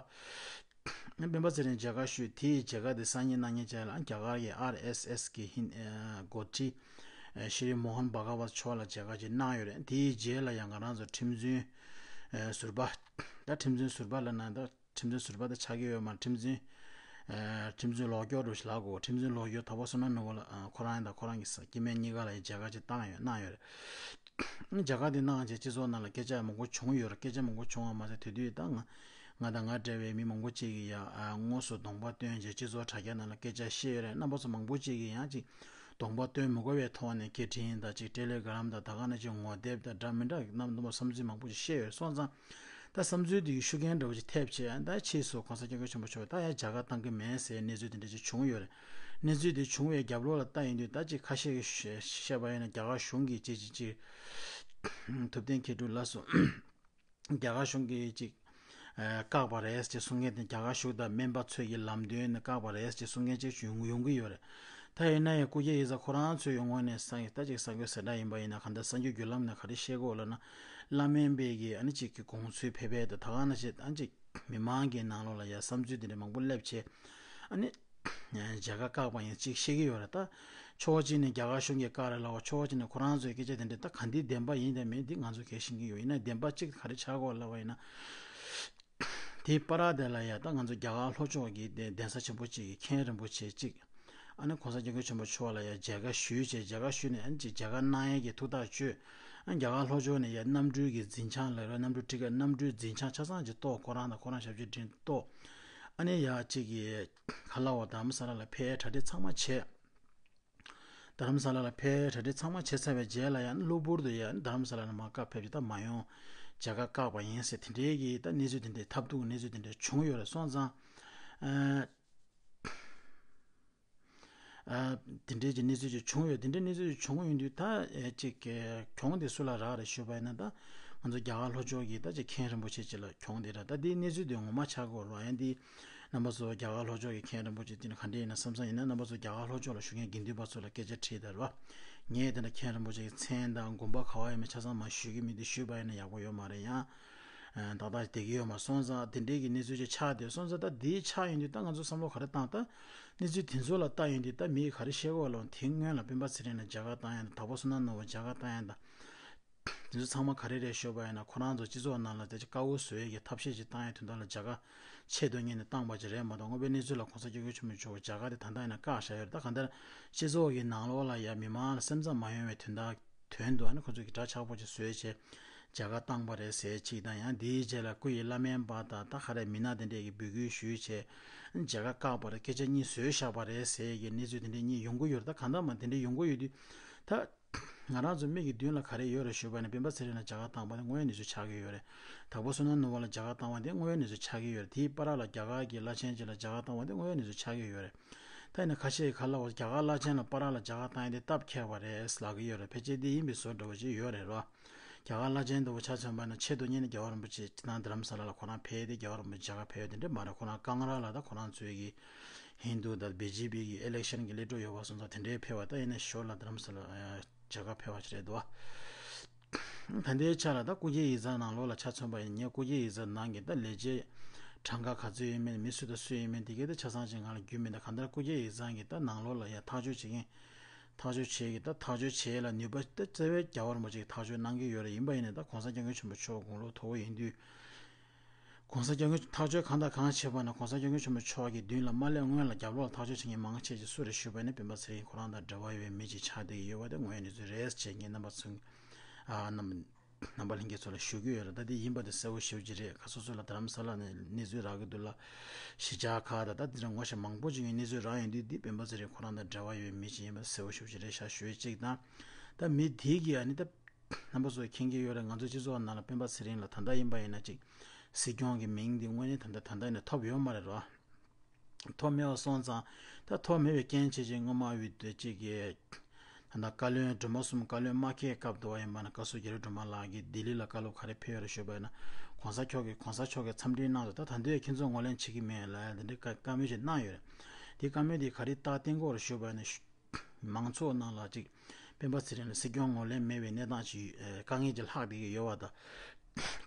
བ། སྤེན་པ་ཚེ་རིང་མཇལ་ཁ་ཞུས་དེའི་མཇལ་ཁ་དེ་སང་ཉིན་གནངས་ཉིན་བྱས་ལ་རྒྱ་གར་གྱི་ཨར་ཨེས་ཨེས་གི་ཧིན་ཨ་འགོ་ཁྲིད་ཨ་ཤྲི་མོ་ཧན་བྷ་ག་ཝད་མཆོག་ལ་མཇལ་ཁ་ཅིག་གནང་ཡོད་རེད། དེའི་རྗེས་ལ་ཡང་ང་རང་ཚོ་ཁྲིམས་རྫུན་ཨ་ཟུར་པ་ད་ཁྲིམས་རྫུན་ཟུར་པ་ལབ་ན་ད། ཁྲིམས་རྫུན་ཟུར་པ་དེ་ཆགས་ཀྱི་ཡོད་མ་རེད། ཁྲིམས་རྫུན་ཨ་ཁྲིམས་རྫུན་ལོག་སྐྱོར་འདྲ་ཞིག་ལབ་དགོས། ཁྲིམས་རྫུན་ལོག་སྐྱོར་དོག་པ་སོ་ན་ནུ་བོ་ལ་ཨ་ཁོ་རང་དང་ཁོ་རང་གི་ས་སྐྱེ་དམན་གཉིས་ཀ་ལ་ཡང་མཇལ་ཁ་ཅིག་བཏང་ཡོད་གནང་ཡོད་རེད། མཇལ་ཁ་དེ་གནང་རྗེས་སྤྱི་ཚོགས་ནང་ལ་སྐད་ཆ་མང་པོ་བྱུང་ཡོད་རེད། སྐད་ཆ་མང་པོ་བྱུང་བ་མ་ཟད་དེ་དུས་ད་ང་ང་དང་ང་འདྲ་བའི་མི་མང་པོ་ཅིག་གིས་ཡང་ཨ་དངོས་སུ་གདོང་པ་སྟོན་རྗེས་སྤྱི་ཚོགས་དྲ་རྒྱ་ནང་ལ་སྐད་ཆ་བཤད་ཡོད་རེད། རྣམ་པ་ཚོ་མང་པོ་ཅིག་གིས་ཡང་ཅིག་གདོང་པ་སྟོན་མི་དགོས་པའི་ཐོག་ནས་སྐད་འཕྲིན་དང་ཅིག་ཊེ་ལེ་གྷི་རམ་དང་ད་ག་ནང་བཞིན་ངོ་དེབ་དང་འདྲ་མི་འདྲ་རྣམ་པ་བསམ་ཚུལ་མང་པོ་ཅིག་བཤད་ཡོད་སོང་ཙང་། ད་བསམ་ཚུལ་དེ་ཤུགས་རྐྱེན་འདྲ་བོ་ཅིག་ཐེབས་བྱས་ད་ཕྱིས་སུ་གོང་ས་སྐྱབས་མགོན་ཆེན་པོ་མཆོག་ད་ཡང་མཇལ་ཁ་བཏང་གི་མེད་ཟེར་གནས་ཚུལ་དེ་འདྲ་ཅིག་བྱུང་ཡོད་རེད། གནས་ཚུལ་དེ་བྱུང་བའི་རྒྱབ་ལོགས་ལ་ལྟ་ཡིན་དུས་ད་ཅིག་ཁ་ཤས་ཀྱིས་བཤད་པ་ཡིན་ན་རྒྱ་གར་གཞུང་གིས་ཅིག་ཅིག་ཅིག་ཐུབ་བསྟན་མཁས་གྲུབ་ལགས་སུ་རྒྱ་གར་གཞུང་གིས་ཅིག་ཨ་བཀག་པ་རེད་ཅེས་གསུང་མཁན་དེ་རྒྱ་གར་གཞུང་དང་སྨན་པ་ཚོས་ཀྱི་ལམ་སྟོན་ནས་བཀག་པ་རེད་ཅེས་གསུང་མཁན་ཅིག་ཡོང་ཡོང་གི་ཡོད་རེད། ད་ཡིན་ན་ཡང་སྐུ་སྐྱེ་ཡིག་ཚང་ཁོ་རང་ཚོའི་ཡོང་ངོས་ནས་གསར་ད་ཅིག་གསར་འགོད་གསལ་བསྒྲགས་ཡིན་པ་ཡིན་ན་གང་ལྟར་གསར་འགྱུར་བརྒྱུད་ལམ་ནས་ག་རེ་བཤད་དགོས་ལབ་ན། བླ་སྨན་པའི་གི་ཨ་ནི་ཅིག་གི་དགོངས་ཚུལ་ཕེབས་པའི་ད་ད་ག་ནང་བཞིན་ཨ་ནི་ཅིག་མི་མང་གི་ནང་ལོགས་ལ་ཡ་བསམ་ཚུལ་དེ་འདྲ་མང་པོ་སླེབས་བྱས་ཨ་ནི། མཇལ་ཁ་བཀག་པ་ཡིན་ཅིག་བཤད་ཀྱི་ཡོད་རེད་ད། ཕྱོགས་གཅིག་ནས་རྒྱ་གར་གཞུང་གིས་བཀག་རེད་ལབ་པ་ཕྱོགས་གཅིག་ནས་ཁོ་རང་ཚོའི་སྐད་ཆ་དེ་འདྲ་ད་ག་འདི་བདེན་པ་ཡིན་དང་མིན་འདི་ང་ཚོ་གས་ཤེས་ཀྱི་ཡོད། ཡིན་ན་བདེན་པ་གཅིག་ག་རེ་ཆགས་ཀྱི་ཡོད་ལབ་པ་ཡིན་ན། དེའི་བར་དེ་ལ་ཡ་ད་ང་ཚོ་རྒྱ་གར་ལྷོ་ཕྱོགས་ཀྱི་གདན་ས་ཆེན་པོ་གཅིག་གི་མཁན་རིན་པོ་ཆེ་གཅིག་ ཨ་ནི་གོང་ས་སྐྱབས་མགོན་ཆེན་པོ་མཆོག་ལ་ཡ་མཇལ་ཁ་ཞུས་བྱས། མཇལ་ཁ་ཞུས་ནས་ཨ་ནི་ཅིག་མཇལ་ཁ་གནང་ཡས་ཀྱི་ཐུགས་ཐག་གཅོད། ཨ་ནི་རྒྱ་གར་ལྷོ་ཕྱོགས་ནས་ཡ་གནམ་གྲུའི་གི་འཛིན་བྱང་ལ་རོ། གནམ་གྲུ་ཊི་ཀེ་ཊི་གནམ་གྲུའི་འཛིན་བྱང་ཆ་ཚང་ཅིག་གཏོགས། ཁོ་རང་དང་ཁོ་རང་ཞབས་ཕྱི་འབྲེལ་གཏོགས། ཨ་ནི་ཡ་ཅིག་གི་ག་ལ་བ་དྷ་རམ་ས་ལ་ལ་ཕེབས་གྲ་སྒྲིག་ཚང་མ་བྱས། དྷ་རམ་ས་ལ་ལ་ཕེབས་གྲ་སྒྲིག་ཚང་མ་བྱས་ཚར་བའི་རྗེས་ལ་ཡང་གློ་བུར་དུ་ཡང་དྷ་རམ་ས་ལ་ལ་མར་བཀག་ཕེབས་ཀྱི་ད་མ་ཡོང་། མཇལ་ཁ་བཀག་པ་ཡིན་ཟེར། དེ་འདྲའི་གི་ད་གནས་ཚུལ་དེ་འདྲའི་ཐབས་སྡུག་གནས་ཚུལ་དེ་འདྲའི་བྱུང་ཡོད་རེད། སོང་ཙང་ཨ་ཨ་དེ་འདྲའི་གི་གནས་ཚུལ་ཅིག་བྱུང་ཡོད། དེ་འདྲའི་གནས་ཚུལ་ཅིག་བྱུང་ཡོང་དུས་ད་ཨེ་ཅིག་གི་གྱོང་དེ་སུ་ལ་རག་རེད་ཞུས་པ་ཡིན་ན། ད་ང་ཚོ་རྒྱ་གར་ལྷོ་ཕྱོགས་ཀྱི་ད་ཅིག་མཁན་རིན་པོ་ཆེ་ཅིག་ལ་གྱོང་དེ་རག། ད་དེའི་གནས་ཚུལ་དེ་ངོ་མ་ཆགས་ཀྱི་ཡོད་རེད་བ། ཡང་དེ་རྣམ་པ་ཚོ་རྒྱ་གར་ལྷོ་ཕྱོགས་ཀྱི་མཁན་རིན་པོ་ཆེ་དེ་ནི་ག་འདྲ་ཡིན་ན་བསམ་བསམ་ཡིན་ན། རྣམ་པ་ཚོ་རྒྱ་གར་ལྷོ་ཕྱོགས་ལ་བཞུགས་མཁན་དགེ་འདུན་པ་ཚོ་ལ་སྐད་ཆ་དྲིས་དང་ར། ངས་དེ་འདྲ་མཁན་རིན་པོ་ཆེ་གི་མཚན་དང་དགོངས་པ་ག་བ་ཡིན་མིན་ཆ་ཚང་མ་ཞུ་གི་མི་འདུག་ཞུས་པ་ཡིན་ན་ཡག་པོ་ཡོད་མ་རེད། ཡང་ཏག་ཏག་བསྡད་ཀྱི་ཡོད་མ། སོང་ཙང་དེ་འདྲའི་གི་གནས་ཚུལ་ཅིག་ཆགས་བསྡད་སོང་ཙང་། ད་དེའི་ཆགས་ཡོང་དུས་ད་ང་ཚོ་བསམ་བློ་ག་རེ་བཏང་། ད་གནས་ཚུལ་དེ་ཚོ་ལ་ལྟ་ཡོང་དུས་ད་མིས་ག་རེ་བཤད་ཀྱི་ཡོད་ལབ་ན། དེ་སྔོན་ལ་སྤེན་པ་ཚེ་རིང་ལ་མཇལ་ཁ་བཏང་ཡ་དང་། དྭགས་པོ་བསོད་ནམས་ནོར་བུ་མཇལ་ཁ་བཏང་ཡ་དང་། དེ་ཚོ་ཚང་མ་ག་རེ་རེད་ཞུས་པ་ཡིན་ན། ཁོ་རང་ཚོ་སྤྱི་ཚོགས་ནང་ལ་དེ་ཅིག་དཀའ་བ་བཟོ་ཡས་ཀྱི་ཐབས་ཤེས་ཅིག་བཏང་ཡས་དོན་དག་ལ་མཇལ་ཁ་ཆེད་དུ་གཉེར་ནས་བཏང་པ་ཅིག་རེད་མ་གཏོགས། དངོས་པོའི་གནས་ཚུལ་ལ་གོང་ས་སྐྱབས་མགོན་ཆེན་པོ་མཆོག་མཇལ་ཁ་དེ་ད་ལྟ་ཡིན་ན་བཀག་བཞག་ཡོད་རེད། ད་གང་ལྟར་སྤྱི་ཚོགས་ཀྱི་ནང་ལོགས་ལ་ཡ་མི་མང་ལ་སེམས་འཚབ་མ་ཡོང་བའི་དོན་དག་དོན་དུ། ཨ་ནི་ཁོ་ཚོ་གི་གྲྭ་ཆགས་པོ་ཅིག་བཟོས་བྱས་མཇལ་ཁ་བཏང་པ་རེད་ཟེར་གཅིག་དང་། ཡང་དེའི་རྗེས་ལ་སྐུ་ཡི་བླ་སྨན་པ་དང་ད་ག་རེ་མི་སྣ་དེ་འདྲས་ཀྱིས་འབོད་སྐུལ་ཞུས་བྱས་མཇལ་ཁ་བཀག་པ་རེད། སྐད་ཆ་གཉིས་བཟོས་བཞག་པ་རེད་ཟེར་གྱི་གནས་ཚུལ་དེ་འདྲས་གཉིས་ཡོང་གི་ཡོད་རེད། ད་གང་ལྟར་མ་དེ་འདྲས་ཡོང་གི་ཡོད་དུས་ད། ང་རང་ཚོ་མིག་གི་མདུན་ལ་ག་རེ་ཡོད་རེད་ཞུས་པ་ཡིན་ན། སྤེན་པ་ཚེ་རིང་ལ་མཇལ་ཁ་བཏང་བ་དེ་དངོས་ཡོད་གནས་ཚུལ་ཆགས་ཀྱི་ཡོད་རེད། དྭགས་པོ་བསོད་ནམས་ནོར་བུ་ལ་མཇལ་ཁ་བཏང་བ་དེ་དངོས་ཡོད་གནས་ཚུལ་ཆགས་ཀྱི་ཡོད་རེད། དེའི་བར་ལ་རྒྱ་གར་གྱི་བླ་ཆེན་ཅིག་ལ་མཇལ་ཁ་བཏང་བ་དེ་དངོས་ཡོད་གནས་ཚུལ་ཆགས་ཀྱི་ཡོད་རེད། ད་ཡིན་ན་ཁ་ཤས་ཀྱིས་ག་ལབ་པ། རྒྱ་གར་བླ་ཆེན་ལ་པར་ལ་མཇལ་ཁ་བཏང་ཡ་དེ་སྟབས་འཁེལ་བ་རེད་ལབ་ཀྱི་ཡོད་རེད། ཕལ་ཆེར་དེ་ཡིན་པའི་བཟོ་འདྲ་བོ་ཅིག་ཡོད་རེད་ར། རྒྱ་གར་བླ་ཆེན་འདྲ་བོ་ཆ་མཚོན་པ་ན་ཆེད་དུ་གཉེར་ནས་རྒྱལ་བ་རིན་པོ་ཆེ་དང་དྷ་རམ་ས་ལ་ལ་ཁོ་རང་ཕེབས་ཏེ་རྒྱལ་བ་རིན་པོ་ཆེ་མཇལ་ཁ་ཕེབས་ཡ་དེ་འདྲ་མ་རེད། ཁོ་རང་ཀང་ར་ལ་ད་ཁོ་རང་ཚོའི་གི་ཧིན་དུ་དང་བི་ཇེ་པི་གི་ཨི་ལེག་ཤན་གི་སླེབས་འགྲོ་ཡོད་པ་སོང་ཙང་དེ་འདྲའི་ཕེབས་པ། ད་ཡིན་ན་ཞོར་ལ་དྷ་རམ་ས་ལ་མཇལ་ཁ་ཕེབས་པ་ཞིག་རེད་འདུག་བ། ད་ལྟའི་ཆ་ལ་ད་སྐུ་སྒེར་ཡིག་ཚང་ནང་ལོགས་ལ་ཆ་མཚོན་པ་ཡིན་ན། ངའི་སྐུ་སྒེར་ཡིག་ཚང་ནང་གི་ད་ལས་བྱེད་གྲངས་ཀ་ག་ཚོད་ཡིན་མིན། མི་སུ་དང་སུ་ཡིན་མིན་དེ་གའི་ད་ཆ་ཚང་ཅིག་ང་ལ་རྒྱུས་མེད། ད་གང་ལྟར་སྐུ་སྒེར་ཡིག་ཚང་གི་ད་ནང་ལོགས་ལ་ཡ་ཐག་གཅོད་བྱེད་མཁན། ཐག་གཅོད་བྱེད་ཀྱི་ད་ཐག་གཅོད་བྱེད་ལ་ནུས་པ་ད་རྩ་བའི་རྒྱལ་བ་རིན་པོ་ཆེ་གིས་ཐག་གཅོད་གནང་གི་ཡོད་རེད། ཡིན་པ་ཡིན་ནའི་ད་གོང་ས་སྐྱབས་མགོན་ཆེན་པོ་མཆོག་དགུང་ལོ་མཐོ་བོ་ཡིན་དུས། གོང་ས་སྐྱབས་མགོན་ཐག་གཅོད་གང་དང་གང་བྱེད་པ་ན། གོང་ས་སྐྱབས་མགོན་ཆེན་པོ་མཆོག་གི་མདུན་ལ་མ་སླེབས་སྔོན་ལ་རྒྱབ་ལོགས་ལ་ཐག་གཅོད་བྱེད་མཁན་མང་ཆེ་ཅིག་སུ་རེད་ཞུས་པ་ཡིན་ན། སྤེན་པ་ཚེ་རིང་ཁོ་རང་དང་འབྲེལ་བ་ཡོད་པའི་མི་ཅིག་ཆགས་བསྡད་ཀྱི་ཡོད་པ་དེ་དངོས་ཡོད་གནས་ཚུལ་རེད་ཅེས་ངས་རྣམ་པ་ཚོ་ཨ་རྣམ་རྣམ་པ་ལྷན་རྒྱས་ཚོ་ལ་ཞུ་གི་ཡོད་རེད། ད་དེ་ཡིན་པ་དེ་གསལ་པོ་ཞེ་པོ་ཅིག་རེད། ཁ་སོ་སོ་ལ་དྷ་རམ་ས་ལ་ནས་གནས་ཚུལ་རག་གི་འདུག་ལ། གཞིས་ཆགས་ཁག་དང་ད་དེ་འདྲ་ངོ་ཤེས་མང་པོ་ཅིག་གིས་གནས་ཚུལ་རག་ཡོང་དུས། འདི་སྤེན་པ་ཚེ་རིང་ཁོ་རང་དང་འབྲེལ་བ་ཡོད་པའི་མི་ཅིག་ཡིན་པ་གསལ་པོ་ཞེ་པོ་ཅིག་རེད་ཤག་ཞུ་ཡས་གཅིག་དང་། ད་མི་དེ་གིས་ཨ་ནི་ད་རྣམ་པ་ཚོས་མཁྱེན་གྱི་ཡོད་རེད། ང་ཚོ་སྤྱི་ཚོགས་ནང་ལ་སྤེན་པ་ཚེ་རིང་ལ་ད་ལྟ་ཡིན་པ་ཡིན་ན་ཅིག་སྲིད་སྐྱོང་གི་མིང་འདི་དངོས་གནས་ད་ལྟ་ད་ལྟ་ནས་ཐོབ་ཡོད་མ་རེད་རོ། ཐོབ་མེད་པ་སོང་ཙང་། ད་ཐོབ་མེད་པའི་རྐྱེན་བྱས་ཅིག་སྔོན་མ་བོད་དུ་ཅིག་གི་ད་ལྟ་བཀའ་བློན་སྒྲོལ་མ་གསུམ་བཀའ་བློན་མ་འཁེལ་སྐབས་དུ་བ་ཡིན་པ་ན། བཀའ་ཟུར་རྒྱ་རི་སྒྲོལ་མ་ལགས་ཀྱིས་ལྡི་ལི་ལ་བཀའ་སློབ་ག་རེ་ཕེབས་ཡོད་རེད་ཞུས་པ་ཡིན་ན། གོང་ས་མཆོག་གིས་གོང་ས་མཆོག་གིས་འཚམས་འཕྲིན་གནང་འདུག་ད་ད་དུང་ཁྱེད་ཚོ་ངོས་ལེན་བྱེད་ཀྱི་མེད་ལབ་ཡ་དེ་འདྲའི་བཀའ་བཀའ་མོལ་ཞིག་གནང་ཡོད་རེད། དེ་བཀའ་མོལ་དེ་ག་རེ་རྟགས་བསྟན་གྱི་ཡོད་རེད་ཞུས་པ་ཡིན་ན། མང་ཚོགས་ནང་ལ་ཅིག་སྤེན་པ་ཚེ་རིང་ལ་སྲིད་སྐྱོང་ངོས་ལེན་མེད་པའི་གནས་སྟངས་ཅིག་ཨེ་དཀའ་ངལ་ཅིག་ལྷག་བསྡད་ཀྱི་ཡོད་པ་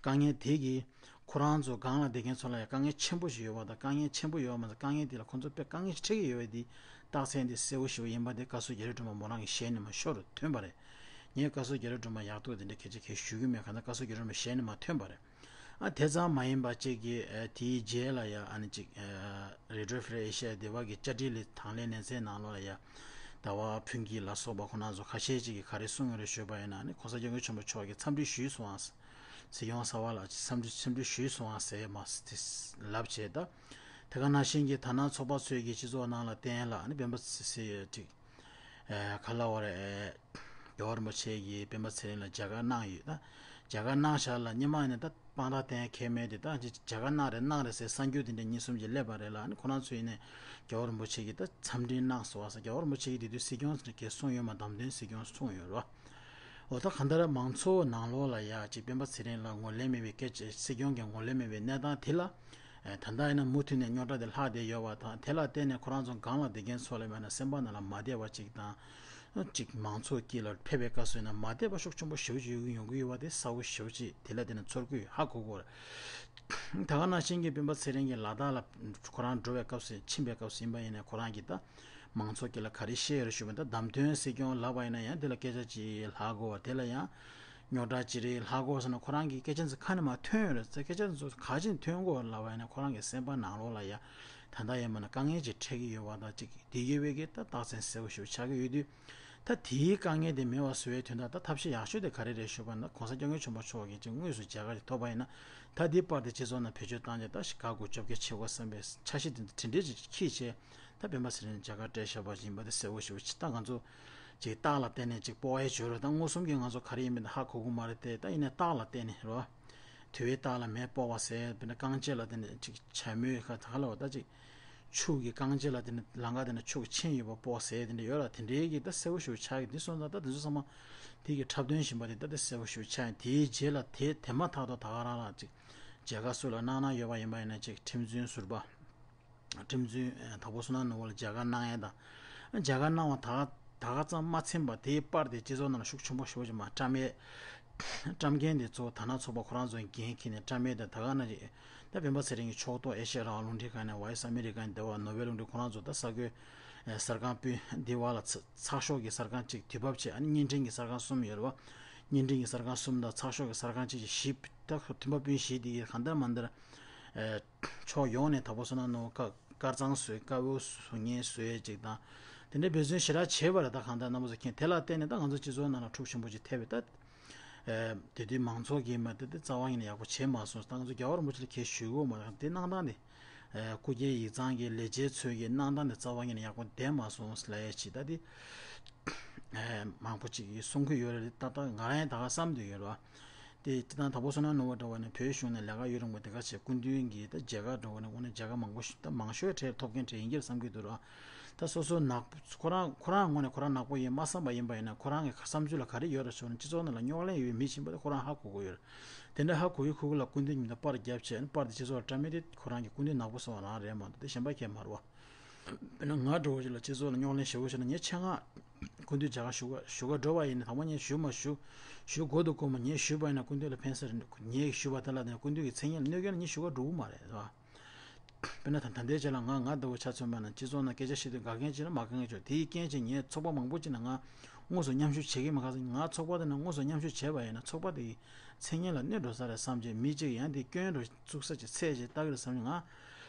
དང་། དཀའ་ངལ་དེ་གིས་ཁོ་རང་ཚོ་སྒང་ལ་བསྡད་མཁན་ཚོ་ལ་ཡང་དཀའ་ངལ་ཆེན་པོ་ཞིག་ཡོད་པ་དང་། དཀའ་ངལ་ཆེན་པོ་ཡོད་པ་མ་ཟད། དཀའ་ངལ་དེ་ལ་ཁོ་ཚོ་དཔེ་དཀའ་ངལ་ཞིག་འཕྲད་ཀྱི་ཡོད་པའི་དེ་རྟགས་མཚན་དེ་གསལ་པོ་ཞེ་པོ་ཡིན་པ་དེ་བཀའ་ཟུར་རྒྱ་རི་སྒྲོལ་མ་མོ་རང་གི་ཞལ་ནས་མར་ཤོར་ཐོན་པ་རེད། ངས་བཀའ་ཟུར་རྒྱ་རི་སྒྲོལ་མ་ཡག་སྡུག་དེ་འདྲ་གལ་ཆེ་གལ་ཞུ་གི་མེད། གང་ལྟར་བཀའ་ཟུར་རྒྱ་རི་སྒྲོལ་མའི་ཞལ་ནས་མར་ཐོན་པ་རེད། ཨ་དེ་ཙམ་མ་ཡིན་པ་ཅིག་གི་ཨ་དེའི་རྗེས་ལ་ཡ་ཨ་ནི་ཅིག་ཨ་Radio Free Asia་སྡེ་བ་གི་བཅར་འདྲི་ལས་དང་ལེན་ལེ་ཚན་ནང་ལོགས་ལ་ཡ་ཟླ་བ་ཕུན་སྐྱིད་ལ་སོགས་པ་ཁོ་རང་ཚོ་ཁ་ཤས་ཅིག་གིས་ག་རེ་གསུངས་ཡོད་རེད་ཞུས་པ་ཡིན་ན། ཨ་ནི་གོང་ས་སྐྱབས་མགོན་ཆེན་པོ་མཆོག་གིས་འཚམས་འདྲི་ཞུས་སོང་ཨ། སྲིད་སྐྱོང་གསར་པ་ལ་འཚམས་འདྲི་འཚམས་འདྲི་ཞུས་སོང་ཨ་ཟེར་མ་ཟེར་ལབ་བྱས། ད་དེ་ག་ནང་བཞིན་གྱི་དར་ནག་ཚོགས་པ་ཚོས་ཀྱི་སྤྱི་ཚོགས་ནང་ལ་བསྟན་ལ་ཨ་ནི་སྤེན་པ་ཚེ་ཚེ་ཅིག་ཨ་ག་ལ་བ་རེད། རྒྱལ་བ་རིན་པོ་ཆེ་གིས་སྤེན་པ་ཚེ་རིང་ལ་མཇལ་ཁ་གནང་ཡོད། ད་མཇལ་ཁ་གནང་བཞག་ལ་སྔོན་མ་ནས་ད་དཔང་རྟགས་བསྟན་ཁེལ་མེད་དེ། ད་ཅིག་མཇལ་ཁ་གནང་རེད་གནང་རེད་ཟེར་གསར་འགྱུར་དེ་འདྲ་གཉིས་གསུམ་ཅིག་སླེབས་པ་རེད་ལ། ཨ་ནི་ཁོ་རང་ཚོ་ཡིན་ནས་རྒྱལ་བ་རིན་པོ་ཆེ་གིས་ད་འཚམས་འཕྲིན་གནང་སོང་བ་ཟེར། རྒྱལ་བ་རིན་པོ་ཆེ་གིས་དེ་དུས་སྲིད་སྐྱོང་ཟེར་གྱི་གསུངས་ཡོད་མ། བདམས་ཐོན་སྲིད་སྐྱོང་གསུངས་ཡོད་རེད་བ། འོ་ད་གང་ལྟར་མང་ཚོགས་ནང་ལོགས་ལ་ཡ་ཅིག་སྤེན་པ་ཚེ་རིང་ལ་ངོས་ལེན་མེད་པའི་སྐད་ཆ། སྲིད་སྐྱོང་གིས་ངོས་ལེན་མེད་པའི་གནས་སྟངས་དེ་ལ། ཨེ་ད་ལྟ་ཡིན་ན་མུ་མཐུད་ནས་རྙོག་དྲ་དེ་ལྷག་བསྡད་ཡོད་པ་དང་། དེ་ལ་བརྟེན་ནས་ཁོ་རང་ཚོ་སྒང་ལ་བསྡད་མཁན་ཚོ་ལ་མེད་ན་སེམས་པ་ནང་ལ་མ་བདེ་བ་ཅིག་དང་། ཅིག་མང་ཚོགས་དཀྱིལ་ལ་ཕེབས་པའི་སྐབས་སུ་ཡིན་ན་མ་བདེ་བ་ཤུགས་ཆེན་པོ་ཞེ་པོ་ཅིག་ཡོང་གི་ཡོད་པ་དེ་གསལ་པོ་ཞེ་པོ་ཅིག་དེ་ལ་བརྟེན་ནས་ཚོར་གི་ཡོད། ཧ་གོ་གི་ཡོད་རེད། ད་ག་ནང་བཞིན་གྱི་སྤེན་པ་ཚེ་རིང་གིས་ལ་དྭགས་ལ་ཁོ་རང་འགྲོ་བའི་སྐབས་སུ། ཕྱིན་པའི་སྐབས་སུ་ཡིན་པ་ཡིན་ན། ཁོ་རང་གིས་ད་མང་ཚོགས་དཀྱིལ་ལ་ག་རེ་བཤད་ཡོད་རེད་ཞུས་པ་ཡིན་ན། ད་བདམས་ཐོན་སྲིད་སྐྱོང་ལབ་པ་ཡིན་ན་ཡང་དེ་ལ་སྐད་ཆ་ཅིག་ལྷག་དགོས་པ། དེ་ལ་ཡང་རྙོག་དྲ་ཅིག་རེད་ལྷག་དགོས་ཟེར་ན། ཁོ་རང་གིས་སྐད་ཆ་ཚོ་ཁ་ནས་མར་ཐོན་ཡོད་རེད་ཟེར། སྐད་ཆ་ཚོ་ག་ཅིག་ཐོན་དགོས་ལབ་པ་ཡིན་ན། ཁོ་རང་གི་སེམས་པ་ནང་ལོགས་ལ་ཡ་ ད་ལྟ་ཡིན་པ་ན་དཀའ་ངལ་ཅིག་འཕྲད་ཀྱི་ཡོད་པ་དང་ཅིག་དེ་ཡོད་པའི་གི་ད་རྟགས་མཚན་གསལ་པོ་ཞིག་ཆགས་ཀྱི་ཡོད་དུས། ད་དེའི་དཀའ་ངལ་དེ་མེད་པ་བཟོ་བའི་དོན་དག་ད་ཐབས་ཤེས་ཡག་ཤོས་དེ་ག་རེ་རེད་ཞུས་པ་ན། གོང་ས་སྐྱབས་མགོན་ཆེན་པོ་མཆོག་གིས་ཅིག་དངོས་སུ་མཇལ་ཁ་ཅིག་ཐོབ་པ་ཡིན་ན། ད་འདིའི་པར་དེ་སྤྱི་ཚོགས་ནང་བེད་སྤྱོད་བཏང་རྗེས་ད་ཞིག་དགའ་དགོས་བཅོ་བརྒྱད་བྱེད་དགོས་བསམ་པའི་འཆར་གཞི་དེ་འདྲ་དེ་འདྲས་ཅིག་འཁྱེར་བྱས། ད་སྤེན་པ་ཚེ་རིང་མཇལ་ཁ་སྤྲད་བཞག་པ་ཡིན་པ་དེ་གསལ་པོ་ཞེ་པོ་ཅིག་ད་ང་ཚོ་ཅིག་རྟགས་ལ་བརྟེན་ནས་ཅིག་སྤོ་བ་ཡི་བྱོས་རོགས། ད་མངོན་སུམ་གྱིས་ང་ཚོ་ག་རེ་ཡིན་མིན་ཧ་གོ་གི་མ་རེད་དེ། ད་ཡིན་ནའི་རྟགས་ལ་བརྟེན་ནས་རོ། དུ་བའི་རྟགས་ལ་མེ་སྤོ་བ་ཟེར། དཔེར་ན་རྐང་རྗེས་ལ་བརྟེན་ནས་ཅིག་བྱ་མོའི་ཁ་ད་ག་ལ་བ་ད་ཅིག་ཆུ་གི་རྐང་རྗེས་ལ་བརྟེན་ནས་ལམ་ཁ་དེ་ན་ཆུ་གི་ཆེན་ཡོད་པ་སྤོ་ཟེར་དེ་འདྲ་ཡོད་ལ། དེ་འདྲའི་གི་ད་གསལ་པོ་ཞེ་པོ་ཆགས་ཀྱི་འདི་སོང་ཙང་ད་དེ་ཚོ་ཚང་མ་དེ་གི་འཁྲབ་སྟོན་བཞིན་པ་དེ་ད་ད་གསལ་པོ་ཞེ་པོ་ཆགས་ཡིན། དེའི་རྗེས་ལ་དེ་དེ་མ་ཐག་ཏུ་ད་ག་རང་ལ་ཅིག་མཇལ་ཁ་སུ་ལ་གནང་གནང་ཡོད་པ་ཡིན་པ་ཡིན་ན་ཅིག་ཁྲིམས་རྫུན་ཟུར་པ། ཁྲིམས་རྫུན་དྭགས་པོ་བསོད་ནམས་ནོར་བུ་ལ་མཇལ་ཁ་གནང་ཡས་དང་། མཇལ་ཁ་གནང་བ་ད་ག་ད་ག་ཙམ་མ་ཚིམ་པ་དེའི་པར་དེ་སྤྱི་ཚོགས་ནང་ལ་ཤུགས་ཆེན་པོ་ཞེ་པོ་ཅིག་མ་བཀྲམ་ཡས། བཀྲམ་མཁན་དེ་གཙོ་བོ་དར་ནག་ཚོགས་པ་ཁོ་རང་ཚོའི་འགན་འཁྱེར་ནས་བཀྲམ་ཡས་དང་། ད་ག་ན་ཅིག་ད་སྤེན་པ་ཚེ་རིང་གི་ཕྱོགས་གཏོགས་ཨེ་ཤེ་ཡ་རང་དབང་རླུང་འཕྲིན་ཁང་ནས་ཝོ་ཡེ་སི་ཨ་མི་རི་ཀ་ནས་དེ་བ་ནོ་བེལ་གླིང་ཁོ་རང་ཚོ་ད་ས་ཁུལ་གསར་ཁང་སྤུན་དེ་བ་ལ་ཚ་ཚགས་ཤོག་གི་གསར་ཁང་གཅིག་དུས་བབ་བྱས། ཨ་ནི་བརྙན་འཕྲིན་གྱི་གསར་ཁང་གསུམ་ཡོད་རེད་བ། བརྙན་འཕྲིན་གྱི་གསར་ཁང་གསུམ་དང་ཚགས་ཤོག་གི་གསར་ཁང་གཅིག་བཞི་ད་མཐུན་པ་སྤུན་བཞི་དེ་གིས་གང་ལྟར་མ་ལྟར་ཕྱོགས་ཡོངས་ནས་དྭགས་པོ་བསོད་ནམས་ནོར་བུ་དཀར་གཙང་བཟོས། དཀར་པོ་བཟོ་ངན་བཟོས་ཅིག་དང་། དེ་འདྲའི་འབད་བརྩོན་ཞེ་དྲག་བྱས་པ་རེད། ད་གང་ལྟར་རྣམ་པ་ཚོ་མཁྱེན། དེ་ལ་བརྟེན་ནས་ད་ང་ཚོ་སྤྱི་ཚོགས་ནང་ལ་འཁྲུག་ཆེན་པོ་ཅིག་ཐེབས་པས། ད་དེ་དུས་མང་ཚོགས་ཀྱིས་མ་དེ་དེ་རྩ་བ་ཉིད་ནས་ཡག་པོ་བྱས་མ་སོང་། ད་ང་ཚོ་རྒྱལ་བ་རིན་པོ་ཆེ་ལ་གས་ཞུ་གི་ཡོད་མ་རེད། དེ་གནང་སྟངས་དེ་སྐུ་སྒེར་ཡིག་ཚང་གི་ལས་བྱེད་ཚོས་ཀྱི་གནང་སྟངས་དེ་རྩ་བ་ཉིད་ནས་ཡག་པོ་བསྡད་མ་སོང་ལབ་ཡས་ཅིག་ད་དེ་མང་པོ་ཅིག་གིས་གསུང་གི་ཡོད་རེད། ད་ད་ང་རང་ཡང་ད་ག་བསམ་བསྡད་ཡོད་རེད་བ། དེ་དེ་དང་དྭགས་པོ་བསོད་ནམས་ནོར་བུ་འདྲ་བ་ནས་བོད་གཞུང་ནས་ལས་ཀ་ཡུན་རིང་པོ་དེ་ག་བྱས། སྐུ་མདུན་གྱི་ད་མཇལ་ཁ་འདྲ་བ་ནས་དངོས་གནས་མཇལ་ཁ་མང་པོ་ཞིག་ད་མང་ཤོས་གྲས་ཐོབ་མཁན་གྲས་ཡིན་གྱི་རེད་བསམ་གྱི་འདུག་ར། ད་སོ་སོ་ནག་ཁོ་རང་ཁོ་རང་ངོས་ནས་ཁོ་རང་ནག་པོ་ཡིན་མ་བསམ་པ་ཡིན་པ་ཡིན་ན། ཁོ་རང་གི་བསམ་ཚུལ་ལ་ག་རེ་ཡོད་རེད་ཟེར་ན། སྤྱི་ཚོགས་ནང་ལ་རྙོག་གླེང་ཡོད་པའི་མི་ཡིན་པ་དེ་ཁོ་རང་ཧ་གོ་གི་ཡོད་རེད། དེ་འདྲ་ཧ་གོ་གི་ཁུ་ཁུ་ལ་སྐུ་མདུན་མཉམ་དུ་པར་རྒྱབ་བྱས་པར་དེ་སྤྱི་ཚོགས་ལ་བཀྲམ་མི་དེ་ཁོ་རང་གི་སྐུ་མདུན་ནག་པོ་བཟོ་བ་རང་རེད་མ་གཏོགས་དེ་གཞན་པ་གང་ཡང་མ་རེད་བ། དཔེར་ན་ང་འདྲ་བོ་ཞིག་ལ་སྤྱི་ཚོགས་ལ་རྙོག་གླེང་ཞེ་པོ་བྱུང་ན། ངས་ཆེད་མངགས་སྐུ་མདུན་མཇལ་ཁ་ཞུ་ག་ཞུ་ག་འགྲོ་བ་ཡིན་ན། དང་པོ་ངས་ཞུ་མ་ཞུ་ཞུ་དགོས་འདུག་གོ་མ། ངས་ཞུས་པ་ཡིན་ན་སྐུ་མདུན་ལ་ཕན་ས་རེད། ངས་ཞུས་པ་དེ་ལ་དེ་སྐུ་མདུན་གྱི་མཚན་སྙན་ལ་གནོད་སྐྱོན་ལ་ངས་ཞུ་ག་འགྲོ་གི་མ་རེད་བ། དཔེར་ན་ད་ད་ལྟའི་ཆ་ལ་ང་ང་ལྟ་བུ་ཆ་མཚོན་པ་ན་སྤྱི་ཚོགས་ནང་སྐད་ཆ་བཤད་དུས་དགའ་མཁན་ཅིག་ལ་མ་དགའ་མཁན་ཅིག་ཡོད། དེའི་རྐྱེན་བྱས་ངས་ཚོགས་པ་མང་པོ་ཅིག་ནང་ང་དངོས་སུ་མཉམ་ཞུགས་བྱེད་ཀྱི་མེད། ཁ་སང་ང་ཚོགས་པ་དེ་ནང་དངོས་སུ་མཉམ་ཞུགས་བྱས་པ་ཡིན་ན་ཚོགས་པ་དེ་གི་མཚན་སྙན་ལ་གནོད་འགྲོ་ས་རེད་བསམ་བྱས། མི་གཅིག་ཡང་དེ་སྐྱོན་འགྲོ་བཙུགས་ས་ཅིག་འཚོལ་བྱས་ལྟ་གི་རེད་བསམ་བྱས། ང་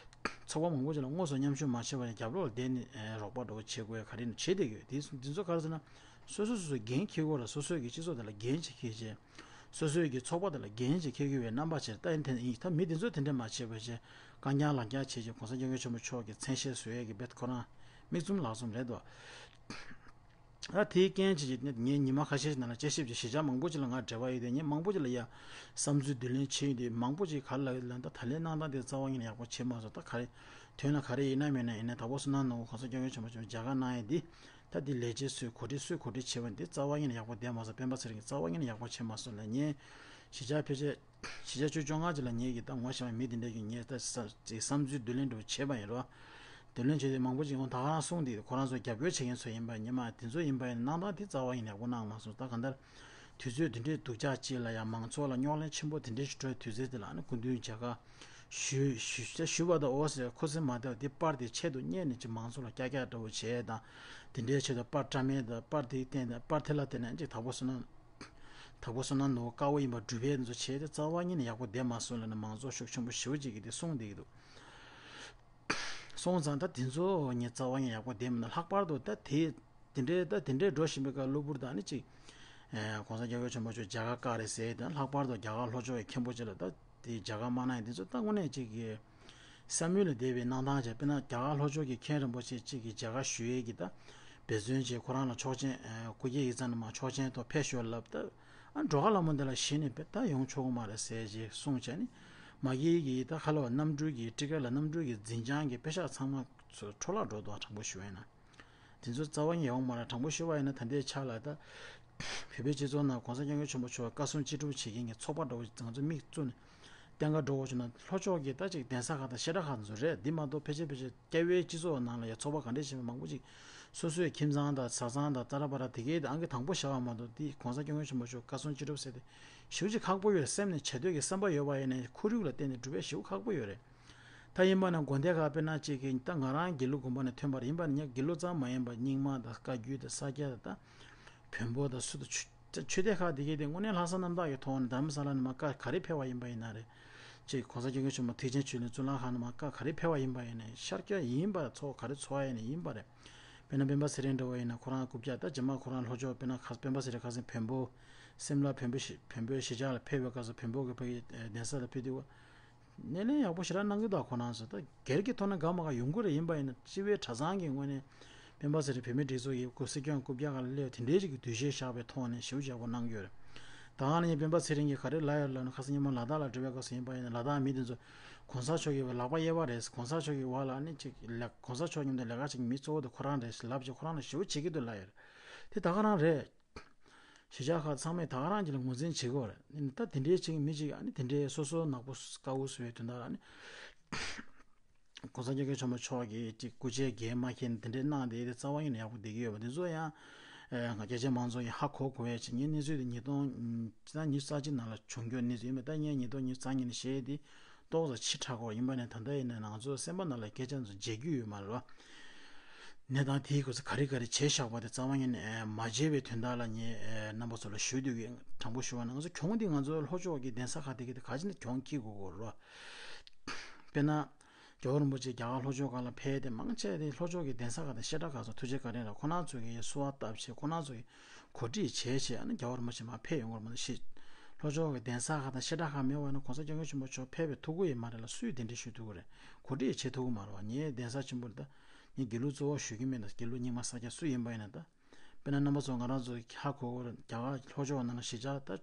ཚོགས་པ་མང་པོ་ཅིག་ལ་དངོས་སུ་མཉམ་ཞུགས་མ་བྱས་པ་ཡིན་ན་རྒྱབ་ལོགས་ལ་བསྡད་ནས་རོགས་པ་འདྲ་བོ་བྱེད་དགོས་ཡ་ག་རེ་ཡིན་ན་བྱེད་བསྡད་ཀྱི་ཡོད། དེ་འདི་ཚོ་ག་རེ་ཟེར་ན། སོ་སོ་སོ་སོའི་འགན་འཁྱེར་དགོས་ར། སོ་སོའི་གི་སྤྱི་ཚོགས་དེ་ལ་འགན་ཅིག་འཁྱེར་བྱས། སོ་སོའི་གི་ཚོགས་པ་དེ་ལ་འགན་ཅིག་འཁྱེར་གྱི་ཡོད་པའི་རྣམ་པ་ཅིག་ད་ཡིན་དེ་ཡིན། ད་མི་དེ་ཚོ་དེ་འདྲ་མ་བྱས་པ་བྱས། རྐང་རྐྱང་ལག་རྐྱང་བྱས་བྱས་གོང་ས་སྐྱབས་མགོན་ཆེན་པོ་མཆོག་གི་མཚན་ཤས་བཟོ་ཡས་ཀྱི་རྦད་ཁོ་རང་མིག་བཙུམ་ལག་བཙུམ་རེད་དོ། ད་དེའི་རྐྱེན་བྱས་བྱས་ངས་ཉི་མ་ཁ་ཤས་ཤིག་ནང་ལ་དཔྱད་ཞིབ་ཀྱི་གཞིས་ཆགས་མང་པོ་ཅིག་ལ་ང་འབྲེལ་བ་ཡོད་དེ། ངས་མང་པོ་ཅིག་ལ་ཡ་བསམ་ཚུལ་བསྡུ་ལེན་བྱས་ཡོད་དེ། མང་པོ་ཅིག་ག་ལ་ལ་ད་ད་ལན་གནང་སྟངས་དེ་རྩ་བ་ཉིད་ནས་ཡག་པོ་བྱས་མ་སོང་། ད་ག་རེ་དོན་ལ་ག་རེ་ཡིན་ན་མིན་ན་ཡིན་ན། དྭགས་པོ་བསོད་ནམས་ནོར་བུ་གོང་ས་སྐྱབས་མགོན་ཆེན་པོ་མཆོག་མཇལ་ཁ་གནང་ཡས་འདི། ད་འདི་ལས་བྱེད་ཚོས་གོ་སྒྲིག་སུས་གོ་སྒྲིག་བྱས་པ་འདི་རྩ་བ་ཉིད་ནས་ཡག་པོ་བསྡད་མ་སོང་། སྤེན་པ་ཚེ་རིང་གིས་རྩ་བ་ཉིད་ནས་ཡག་པོ་བྱས་མ་སོང་ལབ། ངས་གཞིས་ཆགས་ཕལ་ཆེར་གཞིས་ཆགས་ཆུ་བཅོ་ལྔ་ཅིག་ལ་ངེད་ཀྱིས་ད་ངོ་ཤེས་པའི་མི་དེ་འདྲ་གིས་ངས་ད་བསམ་ཅིག་བསམ་ཚུལ་བསྡུ་ལེན་འདྲ་བོ་བྱས་པ་ཡིན་རོ། བསྡུ་ལེན་བྱས་ཏེ་མང་པོ་ཅིག་ཡོང་། ད་ག་རང་གསུངས་ཏེ་ཁོ་རང་ཚོ་རྒྱབ་སྐྱོར་བྱེད་མཁན་ཚོ་ཡིན་པ་ཉི་མ་དེ་ཚོ་ཡིན་པ་ཡིན་ན་གནང་སྟངས་དེ་རྩ་བ་ཉིད་ནས་ཡག་པོ་གནང་མ་སོང་། ད་གང་ལྟར་དུས་ཚོད་དེ་འདྲའི་སྡུག་ཅག་ཅིག་ལ་ཡང་མང་ཚོགས་ལ་རྙོག་གླེང་ཆེན་པོ་དེ་འདྲའི་ཞིག་འགྲོ་བའི་དུས་ཚོད་དེ་ལ་ཨ་ནི་སྐུ་མདུན་མཇལ་ཁ་ཞུས་ཞུས་ཞུས་པ་དང་། འོ་ཟེར། ཁུ་སིམ་མ་བསྡད་པ་དེ་པར་དེ་ཆེད་དུ་གཉེར་ནས་ཅིག་མང་ཚོགས་ལ་ཀྱག་ཀྱག་འདྲ་བོ་བྱས་དང་། དེ་འདྲའི་ཆེད་དུ་པར་བཀྲམ་ཡས་དང་། པར་དེའི་སྟེང་དང་པར་དེ་ལ་བརྟེན་ནས་ཅིག་དྭགས་པོ་བསོད་ནམས་དྭགས་པོ་བསོད་ནམས་ནོར་བུ་དཀར་པོ་ཡིན་པ་སྒྲུབ་ཡས་དེ་ཚོ་བྱས་ཏེ་རྩ་བ་ཉིད་ནས་ཡག་པོ་བསྡད་མ་སོང་ལབ་ནས་མང་ཚོགས་ཤུགས་ཆེན་པོ་ཞེ་པོ་ཅིག་གིས་དེ་གསུངས་བསྡད་ཀྱི་འདུག། སོང་ཙང་ད་དེ་ཚོ་ངས་རྩ་བ་ཉིད་ཡག་པོ་བསྡད་མི་འདུག། ལྷག་པར་དུ་ད་དེ་དེ་འདྲའི་ད་དེ་འདྲའི་འགྲོ་བཞིན་པའི་སྐབས་གློ་བུར་དུ་ཨ་ནི་ཅིག་ཨེ་གོང་ས་སྐྱབས་མགོན་ཆེན་པོ་མཆོག་མཇལ་ཁ་བཀག་རེད་ཟེར་དང་། ལྷག་པར་དུ་རྒྱ་གར་ལྷོ་ཕྱོགས་ཀྱི་མཁན་པོ་ཅིག་ལ་ད་དེ་མཇལ་ཁ་མ་གནང་ཡས་དེ་ཚོ་ད་དངོས་གནས་ཅིག་གི་བསམ་ཡུལ་ལས་འདས་པའི་གནང་སྟངས་བྱས། དཔེར་ན་རྒྱ་གར་ལྷོ་ཕྱོགས་ཀྱི་མཁན་རིན་པོ་ཆེ་གཅིག་གིས་མཇལ་ཁ་ཞུ་ཡས་ཀྱི་ད་འབད་བརྩོན་བྱས། ཁོ་རང་ལ་ཆོག་མཆན་ཨེ་སྐུ་སྒེར་ཡིག་ཚང་ནས་མར་ཆོག་མཆན་ཐོབ་ཕེབས་ཤོག་ལབ། ད་ཨ་འགྲོ་ཁ་ལ་མོ་འདི་ལ་གཞི་ནས་ད་ཡོང་ཆོག་གི་མ་རེད་ཟེར་ཅིག་གསུངས་བྱས་ནས། མ་གི་གི་ད་ཁ་ལོ་གནམ་གྲུ་གི་ཊི་ཀེ་ཊི་ལ་གནམ་གྲུ་གི་འཛིན་བྱང་གི་པེ་ཤག་ཚང་མ་ཚོ་འཕྲོ་བརླག་འགྲོ་འདུག། དྲང་པོ་ཞུ་བ་ཡིན་ན། དེ་ཚོ་རྩ་བ་ཉིད་ཡོང་མ་རེད། དྲང་པོ་ཞུ་བ་ཡིན་ན་ད་ལྟའི་ཆ་ལ་ད་བོད་པའི་སྤྱི་ཚོགས་ནང་གོང་ས་སྐྱབས་མགོན་ཆེན་པོ་མཆོག་བཀའ་གསུང་ཅི་སྒྲུབ་བྱེད་མཁན་གྱི་ཚོགས་པ་འདྲ་བོ་ང་ཚོ་མིག་བཙུམ་ནས་བསྟན་ག་འགྲོ་དགོས་བྱུང་ན། ལྷོ་ཕྱོགས་ཀྱི་ད་ཅིག་གདན་ས་ཁག་དང་བཤད་གྲྭ་ཁག་ཚོ་རེད། འདི་མ་གཏོགས་ཕལ་ཆེར་ཕལ་ཆེར་སྐྱབས་ཡུལ་སྤྱི་ཚོགས་ནང་ལ་ཡང་ཚོགས་པ་ག་འདྲས་བྱས་པ་མང་པོ་ཅིག་སོ་སོའི་ཁྱིམ་ཚང་དང་བཟའ་ཚང་དང་ཙ་ར་པ་ར་དེ་གའི་ཨང་ཀི་དང་པོ་བཞག་པ་མ་གཏོགས། འདི་གོང་ས་སྐྱབས་མགོན་ཆེན་པོ་མཆོག་བཀའ་གསུང་ཅི་སྒྲུབ་ཟེར་ཏེ་ཞེ་པོ་ཅིག་ཁག་པོ་ཡོད། སེམས་ནས་བྱེད་འདོད་ཀྱི་བསམ་པ་ཡོད་པ་ཡིན་ནའི་ཁོར་ཡུག་ལ་བརྟེན་ནས་སྒྲུབ་ཡས་ཞེ་པོ་ཁག་པོ་ཡོད་རེད། ད་ཡིན་པ་ན་དགོན་སྡེ་ཁག་དཔེར་ན་ཅིག་གི་ད་ང་རང་དགེ་ལུགས་དགོན་པ་ནས་ཐོན་པ་རེད། ཡིན་པ་ན་ངས་དགེ་ལུགས་ཙམ་མ་ཡིན་པ་རྙིང་མ་དང་བཀའ་བརྒྱུད་དང་ས་སྐྱ་དང་ད་བོན་པོ་དང་སུ་དང་ཆོས་ཆོས་སྡེ་ཁག་དེ་གའི་དེ་དངོས་གནས་ལྷག་བསམ་རྣམ་དག་གི་ཐོག་ནས་དྷ་རམ་ས་ལ་ནས་མར་བཀའ་ག་རེ་ཕེབས་པ་ཡིན་པ་ཡིན་ན་རེད། ཅིག་གོང་ས་སྐྱབས་མགོན་ཆེན་པོ་ཐེག་ཆེན་ཆོས་གླིང་གཙུག་ལག་ཁང་ནང་མར་བཀའ་ག་རེ་ཕེབས་པ་ཡིན་པ་ཡིན་ནའི་ཤར་སྐྱོད་ཡིན་པ་ཚོགས་ག་རེ་ཚོགས་པ་ཡིན་ནའི་ཡིན་པ་རེད། དཔེར་ན་སྤེན་པ་ཚེ་རིང་འདྲ་བོ་ཡིན་ན་ཁོ་རང་རྐུབ་བཀྱག་ད་རྗེས་མ་ཁོ་རང་ལྷོ་ཕྱོགས་དཔེར་ན་ཁ་སྤེན་པ་ཚེ་རིང་ཁ་སང་བོན་པོ་སིམ་ལ་བོན་པོ་ཞིག་བོན་པོའི་གཞིས་ཆགས་ལ་ཕེབས་པའི་སྐབས་སུ་བོན་པོ་གི་ཕ་གི་གདན་ས་ལ་ཕེབས་དུས་སྣེ་ལེན་ཡག་པོ་ཞེ་དྲག་གནང་གི་འདུག་ཁོ་རང་ཚོ་ད་སྒེར་གྱི་ཐོག་ནས་དགའ་མ་དགའ་ཡོང་གི་རེད། ཡིན་པ་ཡིན་ན་སྤྱི་བའི་གྲྭ་ཚང་གི་ངོས་ནས་སྤེན་པ་ཚེ་རིང་བོད་མིའི་སྒྲིག་འཛུགས་ཀྱི་སྐུ་སྲིད་སྐྱོང་རྐུབ་བཀྱག་སྒང་ལ་སླེབས་དེ་འདྲའི་ཅིག་གི་འདུ་ཤེས་བཞག་པའི་ཐོག་ནས་ཞེ་པོ་ཅིག་ཡག་པོ་གནང་གི་ཡོད་རེད། ད་ག་ནང་བཞིན་སྤེན་པ་ཚེ་རིང་གིས་ག་རེ་ལབ་ཡོད་ལབ་ན་ཁ་སང་ཉིན་མོ་ལ་དྭགས་ལ་འགྲོ་བའི་སྐབས་སུ་ཡིན་པ་ཡིན་ན་ལ་དྭགས་མི་དེ་ཚོ་གོང་ས་མཆོག་གི་ལག་པ་གཡས་པ་རེད། གོང་ས་མཆོག་གི་འོག་ལ་ནི་ཅིག་ལ་གོང་ས་མཆོག་མཉམ་དུ་ལས་ཀ་བྱེད་མཁན་མི་གཙོ་བོ་དེ་ཁོ་རང་རེད་ལབ་བྱས་ཁོ་རང་ལ་ཞེ་པོ་བྱེད་ཀྱི་འདུག་ལབ་ཡོད་རེད། དེ་ད་ག་རང་རེད། གཞིས་ཆགས་ཁག་ཚང་མས་ད་ག་རང་གི་ལ་ངོས་འཛིན་བྱེད་དགོས་རེད། ད་དེ་འདྲའི་ཅིག་མི་ཅིག་ཨ་ནི་དེ་འདྲའི་སོ་སོ་ནག་པོ་དཀར་པོ་བཟོ་བའི་དོན་དག་ལ་ཨ་ནི་གོང་ས་སྐྱབས་མགོན་ཆེན་པོ་མཆོག་གིས་ཅིག་སྐུ་ཕྱྭའི་འགན་མ་འཁྱེར་ནས་དེ་འདྲའི་གནང་དེ་དེ་རྩ་བ་ཉིད་ནས་ཡག་པོ་བསྡད་ཀྱི་ཡོད་པ་དེ་ཚོ་ཡང་ང་རྒྱ་ཆེ་མང་ཚོགས་ཀྱིས་ཧ་གོ་དགོས་ཡ་ཅིག་ངའི་གནས་ཚུལ་དེ་ཉིས་སྟོང་ཉི་ཤུ་རྩ་གཅིག་ནང་ལ་བྱུང་རྒྱུ་གནས་ཚུལ་ཡིན་པ་ད་ངས་ཉིས་སྟོང་ཉི་ཤུ་རྩ་གཉིས་ནས་བཤད་དེ་ཏོག་ཙམ་ཕྱི་དྲགས་ཀྱི་ཡོད། ཡིན་པ་ནས་ད་ལྟ་ཡིན་ན་ང་ཚོ་སེམས་པ་ནང་ལ་སྐད་ཆ་ཚོ་བརྗེད་རྒྱུ་ཡོད་མ་རེད་བ། གནས་སྟངས་དེའི་སྐོར་ཚོ་ག་རེ་ག་རེ་བྱས་བཞག་པ་དེ་རྩ་བ་ཉིད་ནས་མ་བརྗེད་པའི་དོན་དག་ལ་ངས་རྣམ་པ་ཚོ་ལ་ཞུ་འདོད་ཀྱི་དྲང་པོ་ཞུ་བ་ན་ང་ཚོ་གྱོང་འདི་ང་ཚོ་ལྷོ་ཕྱོགས་ཀྱི་གདན་ས་ཁག་དེ་གི་དེ་ག་ཅི་ནས་གྱོང་འཁྱེར་དགོས་ཀྱི་རེད། དཔེར་ན། རྒྱལ་བ་རིན་པོ་ཆེ་རྒྱ་གར་ལྷོ་ཕྱོགས་སྒང་ལ་ཕེབས་ཏེ་མང་ཆེ་དེ་ལྷོ་ཕྱོགས་ཀྱི་གདན་ས་ཁག་དང་བཤད་གྲྭ་ཁག་སོགས་ཐུགས་རྗེ་བཀའ་དྲིན་རེད། ཁོ་རང་ཚོ་གིས་གསོལ་བ་བཏབ་བྱས་ཁོ་རང་ཚོ་གིས་གོ་སྒྲིག་བྱས་བྱས་ཨ་ནི་རྒྱལ་བ་རིན་པོ་ཆེ་མར་ཕེབས་ཡོང་བར་མ་གཏོགས་ཤི། ལྷོ་ཕྱོགས་ཀྱི་གདན་ས་ཁག་དང་བཤད་གྲྭ་ཁག་མེད་པ་ཡིན་ན་གོང་ས་སྐྱབས་མགོན་ཆེན་པོ་མཆོག་ཕེབས་པའི་ཐུགས་ཁུར་ཡོད་མ་རེད་ལ་སུས་གདན་འདྲེན་ཞུ་ཐུབ་ཀྱི་རེད། གོ་སྒྲིག་བྱེད་ཐུབ་ཀྱི་མ་རེད་བ། ངའི་གདན་ས་ཆེན་པོ་རེད་ད། ངས་དགེ་ལུགས་གཙོ་བོ་ཞུ་གི་མེད་ད། དགེ་ལུགས་རྙིང་མ་ས་སྐྱ་སུ་ཡིན་པ་ཡིན་ན་ད། དཔེར་ན་རྣམ་པ་ཚོ་ང་རང་ཚོ་ཧ་གོ་གི་རེད། རྒྱ་གར་ལྷོ་ཕྱོགས་ནང་ལ་གཞིས་ཆགས་ད།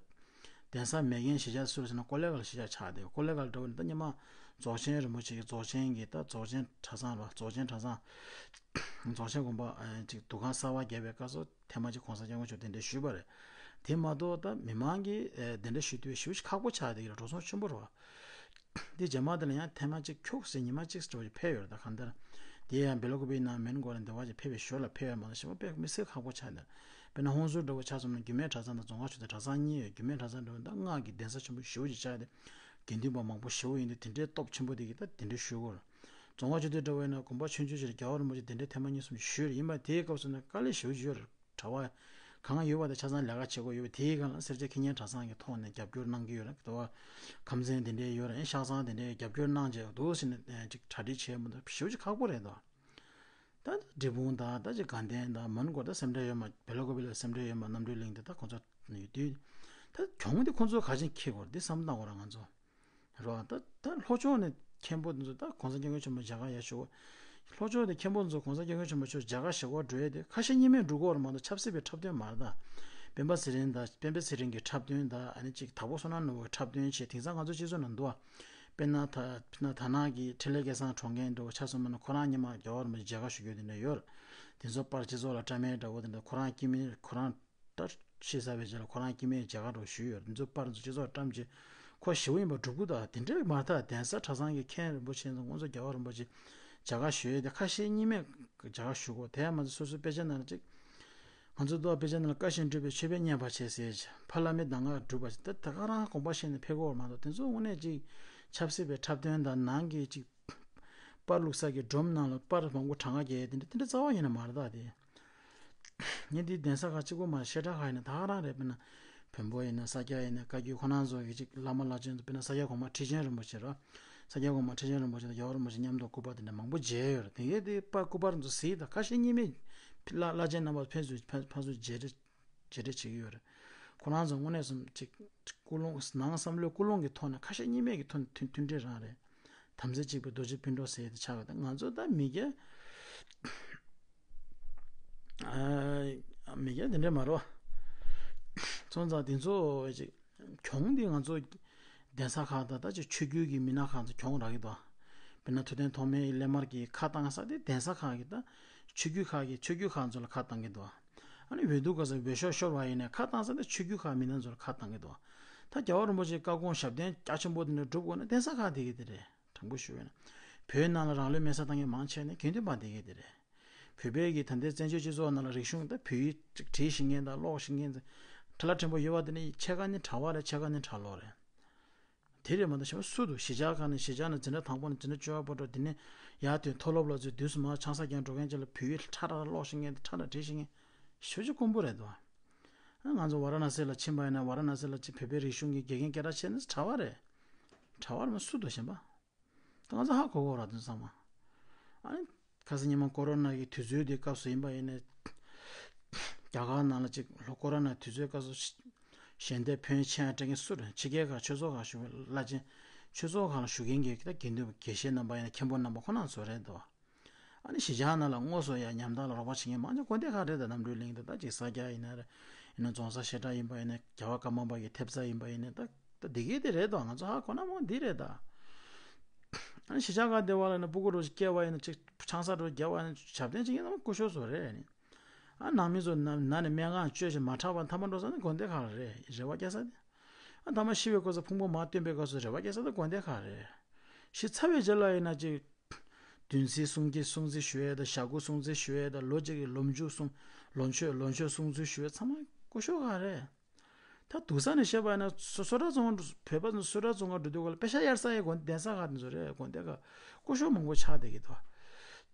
གདན་ས་མེད་མཁན་གཞིས་ཆགས་སུ་རེད་ཟེར་ན་ཀོ་ལེ་གྷལ་གཞིས་ཆགས་ཆགས་བསྡད། ཀོ་ལེ་གྷལ་འདྲ་བོ་ནི་ད་སྔོན་མ་རྫོགས་ཆེན་རིན་པོ་ཆེ་གི་རྫོགས་ཆེན་གྱི་ད་རྫོགས་ཆེན་གྲྭ་ཚང་རེད་བ། རྫོགས་ཆེན་གྲྭ་ཚང་། རྫོགས་ཆེན་དགོན་པ་ཨ་ཅིག་འདུ་ཁང་གསར་པ་བརྒྱབ་པའི་སྐབས་སུ་ཐེངས་མ་གཅིག་གོང་ས་སྐྱབས་མགོན་མཆོག་གདན་འདྲེན་ཞུས་པ་རེད། དེ་མ་གཏོགས་ད་མི་མང་གིས་ཨ་གདན་འདྲེན་ཞུ་དུས་ཞེ་པོ་ཞིག་ཁག་པོ་ཆགས་བསྡད་ཀྱི་རེད། འགྲོ་སོང་ཆེན་པོ་རེད་བ། འདི་རྗེས་མ་དེ་ལ་ཡང་ཐེངས་མ་གཅིག་ཁྱུག་ཟེར་ཉི་མ་གཅིག་འགྲོ་བཞིན་ཕེབས་ཡོད་རེད། ད་གང་ལྟར་དེ་ཡང་སྦེལ་ཀོབ་ནང་མོན་གྷོ་ལ་འདི་བ་ཅིག་ཕེབས་པའི་ཞོར་ལ་ཕེབས་ཡོད་མ་གཏོགས་ཞེ་པོ་དཔེ་མི་སྲིད་ཁག་པོ་ཆགས་འདུག་དཔེར་ན་ཧུན་སུར་འདྲ་བོ་ཆ་མཚོན་ན་རྒྱུད་སྨད་གྲྭ་ཚང་དང་རྫོང་ཁ་ཆོས་སྡེ་གྲྭ་ཚང་གཉིས་ཡོད། རྒྱུད་སྨད་གྲྭ་ཚང་འདྲ་བོ་ད་སྔགས་ཀྱི་གདན་ས་ཆེན་པོ་ཞེ་པོ་ཅིག་ཆགས་ཏེ་དགེ་འདུན་པ་མང་པོ་ཞེ་པོ་ཡིན་དུས་དེ་འདྲའི་སྟོབས་ཆེན་པོ་དེ་གིས་ད་དེ་འདྲའི་ཞུ་དགོས་རེད། རྫོང་ཁ་ཆོས་སྡེ་འདྲ་བོ་ཡིན་ན་དགོན་པ་ཆུང་ཆུང་ཞིག་རེད། རྒྱལ་བ་རིན་པོ་ཆེ་གདན་འདྲེན་ཐེངས་མ་གཉིས་གསུམ་ཞུས་རེད། ཡིན་པ་དེའི་སྐབས་སུ་ནི་དཀའ་ལས་ཞེ་པོ་ཅིག་ཡོད་རེད། གྲྭ་པ་གང་ཡོད་པ་དེ་ཆ་ཚང་ལས་ཀ་བྱེད་དགོས་ཡོད་པ་དེའི་སྒང་ལ་སེར་སྐྱ་ཁེ་ཉན་གྲྭ་ཚང་གི་ཐོག་ནས་རྒྱབ་སྐྱོར་གནང་གི་ཡོད་རེད། དེ་བ་ཁམས་ཚན་དེ་འདྲའི་ཡོད་རེད། ཤག་ཚང་དེ་འདྲའི་རྒྱབ་སྐྱོར་གནང་བྱས་འདུག་ཟེར་ནས་ཅིག་གྲ་སྒྲིག་བྱས་མ་གཏོགས་ཞེ་པོ་ཅིག་ཁག་པོ་རེད་དོ། ད་འབྲས་སྤུངས་དང་ད་ཅིག་དགའ་ལྡན་དང་མོན་གྷོ་ད་སེམས་ཁྲལ་ཡོད་མ། སྦེལ་ཀོབ་ལ་སེམས་ཁྲལ་ཡོད་མ། རྣམ་གྲོལ་གླིང་དེ་ད་ཁོ་ཚོ་ཡོད་དུས་ད་གྱོང་དེ་ཁོ་ཚོ་ག་ཅིག་འཁྱེར་དགོས་རེད། འདི་བསམ་བློ་བཏང་དགོས་རེད་ང་ཚོ། རོ། ད་ད་ལྷོ་ཕྱོགས་ནས་མཁན་པོ་འདི་ཚོ་ད་གོང་ས་སྐྱབས་མགོན་ཆེན་པོ་མཇལ་ཁ་ཡར་ཞུ། ལྷོ་ཕྱོགས་ནས་མཁན་པོ་འདི་ཚོ་གོང་ས་སྐྱབས་མགོན་ཆེན་པོ་མཆོག་མཇལ་ཁ་ཞུ་བར་འགྲོ་ཡས་དེ་ཁ་ཞེ་གཉིས་མེད་འགྲོ་གི་ཡོད་རེད་མ་གཏོགས་ཆབ་སྲིད་པའི་འཁྲབ་སྟོན་མ་རེད་ད། སྤེན་པ་ཚེ་རིང་དང་སྤེན་པ་ཚེ་རིང་གི་འཁྲབ་སྟོན་དང་ཨ་ནི་གཅིག་དྭགས་པོ་བསོད་ནམས་ནོར་བུའི་འཁྲབ་སྟོན་བྱས། དེང་སང་ང་ཚོ་སྤྱི་ཚོགས་ནང་འདུག་ཨ། དཔེར་ན་ད་དཔེར་ན་དར་ནག་གི་འཕྲིན་ལས་སྐལ་བཟང་དྲུང་འགན་འདྲ་བོ་ཆ་མཚོན་པ་ན་ཁོ་རང་སྔོན་མ་རྒྱལ་བ་རིན་པོ་ཆེ་མཇལ་ཁ་ཞུ་རྒྱུ་དེ་འདྲ་ཡོད་རེད། དེ་ཚོ་པར་སྤྱི་ཚོགས་ལ་བཀྲམ་མཁན་འདྲ་བོ་དེ་འདྲ་ཁོ་རང་སྐྱེ་དམན་ཁོ་རང་ད་ཤེས་ཚར་བའི་རྗེས་ལ་ཁོ་རང་སྐྱེ་དམན་མཇལ་ཁ་འདྲ་བོ་ཞུས་ཡོད་རེད། འདི་ཚོ་པར་ཚོ་སྤྱི་ཚོགས་བཀྲམ་བྱས་ཁོ་ཞི་བ་ཡིན་པ་སྒྲུབ་ཀྱི་འདུག་དེ་འདྲ་མ་རེད་ད། གདན་ས་གྲྭ་ཚང་གི་མཁན་རིན་པོ་ཆེ་ཚོ་ཁོང་ཚོ་རྒྱལ་བ་རིན་པོ་ཆེ་མཇལ་ཁ་ཞུ་ཡས་དེ་ཁ་ཞེ་གཉིས་མེད་མཇལ་ཁ་ཞུ་དགོས། དེ་ཡང་མ་ཚད་སོ་སོའི་དཔེ་ཆ་ནང་ལ་ཅིག་ང་ཚོ་རྡོ་དཔེ་ཆ་ནང་ལ་བཀའ་བཞིན་སྒྲུབ་པའི་མཆོད་པས་མཉེས་པར་བྱས་ཟེར། ཕ་བླ་མའི་གདམས་ངག་སྒྲུབ་པ་ཞིག་ད་ད་ག་རང་དགོངས་པ་བཞེས་ནས་ཕེབས་ཀྱི་ཡོད་མ་གཏོགས་དེ་ཚོ་དངོས་གནས་ཅིག་ཆབ་སྲིད་པའི་འཁྲབ་སྟོན་དང་ནང་གི་ཅིག་པར་བླུགས་ས་གི་སྒྲོམ་ནང་ལ་པར་མང་པོ་གྲངས་ཀ་རྒྱག་ཡས་དེ་འདྲ་དེ་འདྲ་རྩ་བ་ཉིད་ནས་མ་རེད་ད་དེ། ངས་འདི་གདན་ས་ཁག་གཅིག་པོ་མ་རེད། བཤད་གྲྭ་ཁག་ཡིན་ན་ད་ག་རང་རེད། དཔེར་ན་བོན་པོ་ཡིན་ན་ས་སྐྱ་ཡིན་ན་བཀའ་བརྒྱུད་ཁོ་རང་ཚོ་གི་ཅིག་བླ་མ་བླ་ཆེན་ཚོ་དཔེར་ན་ས་སྐྱ་གོང་མ་ཁྲི་ཆེན་རིན་པོ་ཆེ་རེད། ས་སྐྱ་གོང་མ་ཁྲི་ཆེན་རིན་པོ་ཆེ་དང་རྒྱལ་བ་རིན་པོ་ཆེ་མཉམ་དུ་སྐུ་པར་དེ་འདྲ་མང་པོ་མཇལ་ཡོད་རེད། དེ་གའི་དེ་པར་སྐུ་པར་ཚོ་གཟིགས་དང་ཁ་ཞེ་གཉིས་མེད་བླ་བླ་ཆེན་རྣམ་པ་ཕན་ཚུན་ཕན་ཕན་ཚུན་མཇལ་འཕྲད་མཇལ་འཕྲད་བྱེད་ཀྱི་ཡོད་རེད། ཁོ་རང་ཚོ་དངོས་གནས་སུ་ཅིག་ཀུན་སློང་ནང་བསམ་བློའི་ཀུན་སློང་གི་ཐོག་ནས་ཁ་ཞེ་གཉིས་མེད་ཀྱི་ཐོག་ནས་མཐུན་མཐུན་སྒྲིལ་རང་རེད། དམ་ཚིག་གཅིག་པའི་རྡོ་རྗེ་སྤུན་གྲོགས་ཟེར་ཡས་དེ་ཆགས་ཡོད། ད་ང་ཚོ་ད་མི་སྐྱ་ཨ་མི་སྐྱ་དེ་འདྲ་མ་རེད་བ། སོང་ཙང་དེ་ཚོ་ཅིག་གྱོང་འདི་ང་ཚོ་གདན་ས་ཁག་དང་ད་ཅིག་ཆོས་བརྒྱུད་ཀྱི་མི་སྣ་ཁག་ཚོ་གྱོང་རག་གི་འདུག་དཔེར་ན་ཐུབ་བསྟན་ཐོགས་མེད་ཀླད་དམར་གྱིས་ཁ་བཏང་ས་དེ་གདན་ས་ཁག་གི་ད་ཆོས་བརྒྱུད་ཁག་གི་ཆོས་བརྒྱུད་ཁག་ཚོ་ལ་ཁ་བཏང་གི་འདུག་ཨ་ནི་འོས་བསྡུ་སྐབས་སུ་འོས་ཤོག་ཤོར་བ་ཡིན་ནའི་ཁ་བཏང་ས་དེ་ཆོས་བརྒྱུད་ཁག་མི་སྣ་ཚོ་ལ་ཁ་བཏང་གི་འདུག་ད་རྒྱལ་བ་རིན་པོ་ཆེའི་བཀའ་དགོངས་ཞབས་བརྟན་རྒྱ་ཆེན་པོ་དེ་འདྲ་སྒྲུབ་དགོས་ན་གདན་ས་ཁག་དེ་གི་དེ་རེད། དྲང་པོ་ཞུ་བས་ན། བོད་ནང་ལ་རང་ལུས་མེར་སྲེག་བཏང་མཁན་མང་ཆེ་ནི་དགེ་འདུན་པ་དེ་གས་དེ་རེད། བོད་པའི་གི་ད་ལྟའི་བཙན་བྱོལ་སྤྱི་ཚོགས་ནང་ལ་རིག་གཞུང་ད་བོད་ཡིག་ཅིག་བྲིས་ཤེས་མཁན་དང་ཀློག་ཤེས་མཁན་ཚོ་ཁྲ་ལ་ཕྲན་བུ་ཡོད་པ་དེ་ནི་ཕྱེད་ཀ་ནི་གྲྭ་པ་རེད། ཕྱེད་ཀ་ནི་གྲྭ་ལོག་རེད། དེ་རེད་མ་གཏོགས་གཞན་པ་སུ་འདུག་གཞིས་ཆགས་ཁག་ནས་གཞིས་ཆགས་ནས་འཛིན་གྲྭ་དང་པོ་ནས་འཛིན་གྲྭ་བཅུ་པ་བར་དུ་དེ་ནས་ཡར་ཐོན་མཐོ་སློབ་ལ་ཚུད་དུས་སུ་མར་ཆང་ས་རྒྱག་འགྲོ་མཁན་ཅིག་ལ་བོད་ཡིག་ཁྲ་ཁྲ་ཀློག་ཤེས་མཁན་དང་ཁྲ་ཁྲ་བྲིས་ཤེས་མཁན་ཞེ་པོ་ཅིག་དཀོན་པོ་རེད་འདུག་ང་ཚོ་ཝཱ་ར་ཎ་སི་ལ་ཕྱིན་པ་ཡིན་ན་ཝཱ་ར་ཎ་སི་ལ་ཅིག་བོད་པའི་རིག་གཞུང་གི་དགེ་རྒན་སྐད་གྲགས་ཆེ་ནི་གྲྭ་པ་རེད། གྲྭ་བ་རེད་མ་སུ་འདུག་གཞན་པ། ད་ང་ཚོ་ཧ་གོ་གོ་ར་དུ་ཚང་མ། ཨ་ནི་ཁ་སང་ཉི་མ་ཀོ་རོ་ན་གི་དུས་ཚོད་དེ་སྐབས་སུ་ཡིན་པ་ཡིན་ནའི། རྒྱ་གར་ནང་ལ་ཅིག་ལོ་ཀོ་རོ་ན་དུས་ཚོད་སྐབས་སུ་ཞལ་འདེབས་ཕོན་ཆེན་སྤྲད་མཁན་སུ་རེད། ཕྱི་རྒྱལ་ཁག་ཆོས་ཚོགས་ཁག་བཞུགས་པའི་བླ་ཆེན་ཆོས་ཚོགས་ཁག་ལ་བཞུགས་མཁན་གྱི་ད་དགེ་འདུན་དགེ་བཤེས་རྣམ་པ་ཡིན་ན་མཁན་པོ་རྣམ་པ་ཁོ་རང་ཚོ་རེད་འདུག་ཨ་ནི་གཞིས་ཆགས་ནང་ལ་དངོས་སུ་ཡང་ཉམ་ཐག་ལ་རོགས་པ་བྱེད་མཁན་མང་ཆེ་དགོན་སྡེ་ཁག་རེད། ད་རྣམ་གྲོལ་གླིང་དང་ད་ཅིག་ས་སྐྱ་ཡིན་ན་རེད། ཡིན་ན་རྫོང་སར་བཤད་གྲྭ་ཡིན་པ་ཡིན་ན་རྒྱལ་བ་ཀརྨ་པ་གི་ཐེབས་རྩ་ཡིན་པ་ཡིན་ན་ད་ད་འདི་གས་དེ་རེད་དོ། ང་ཚོ་ཧ་གོ་ན་མོ་འདི་རེད་ད། ཨ་ནི་གཞིས་ཆགས་ཁག་སྡེ་བ་ལ་ཡིན་ན་སྤུ་གུ་རུ་སྐྱེ་བ་ཡིན་ན་ཅིག་ཆང་ས་རུ་རྒྱབ་པ་ཡིན་ན་ཞབས་བརྟན་བྱེད་མཁན་ཚང་མ་སྐུ་ཞབས་ཚོ་རེད། ཨ་ནི་ཨ་ནང་མི་ཚོ་ན་ན་ནས་སྨན་ཁང་བཅོས་ཤིང་མ་དྲག་པ་ཐ་མ་འགྲོ་ས་ནི་དགོན་སྡེ་ཁག་རེད། རེ་བ་རྒྱག་ས་དེ། ཨ་ཐ་མ་ཤི་བའི་སྐབས་སུ་ཕུང་པོ་མར་བཏོན་པའི་སྐབས་སུ་རེ་བ་རྒྱག་ས་དེ་དགོན་སྡེ་ཁག་རེད། ཤི་ཚར་བའི་རྗེས་ལ་ཡིན་ན་ཅིག་བདུན་ཚིགས་སྲུང་གི་སྲུང་བརྩི་ཞུ་ཡས་དང་ཞྭ་གུ་སྲུང་བརྩི་ཞུ་ཡས་དང་ལོ་གཅིག་གི་ལོ་མཇུག་སྲུང་ལོ་མཆོད་ལོ་མཆོད་སྲུང་བརྩི་ཞུ་ཡས་ཚང་མ་སྐུ་ཞབས་ཁག་རེད། ད་སྡུག་ས་ནས་བཤད་པ་ཡིན་ན་སོ་སོ་ར་རྫོང་བོད་པ་ཚོ་སོ་ར་རྫོང་ཁག་འགྲོ་དུས་སྐབས་ལ་པེ་ཤ་གཡར་ས་ཡི་དགོན་གདན་ས་ཁག་དེ་ཚོ་རེད། དགོན་སྡེ་ཁག་སྐུ་ཞབས་མང་པོ་ཆགས་བསྡད་ཀྱི་འདུག་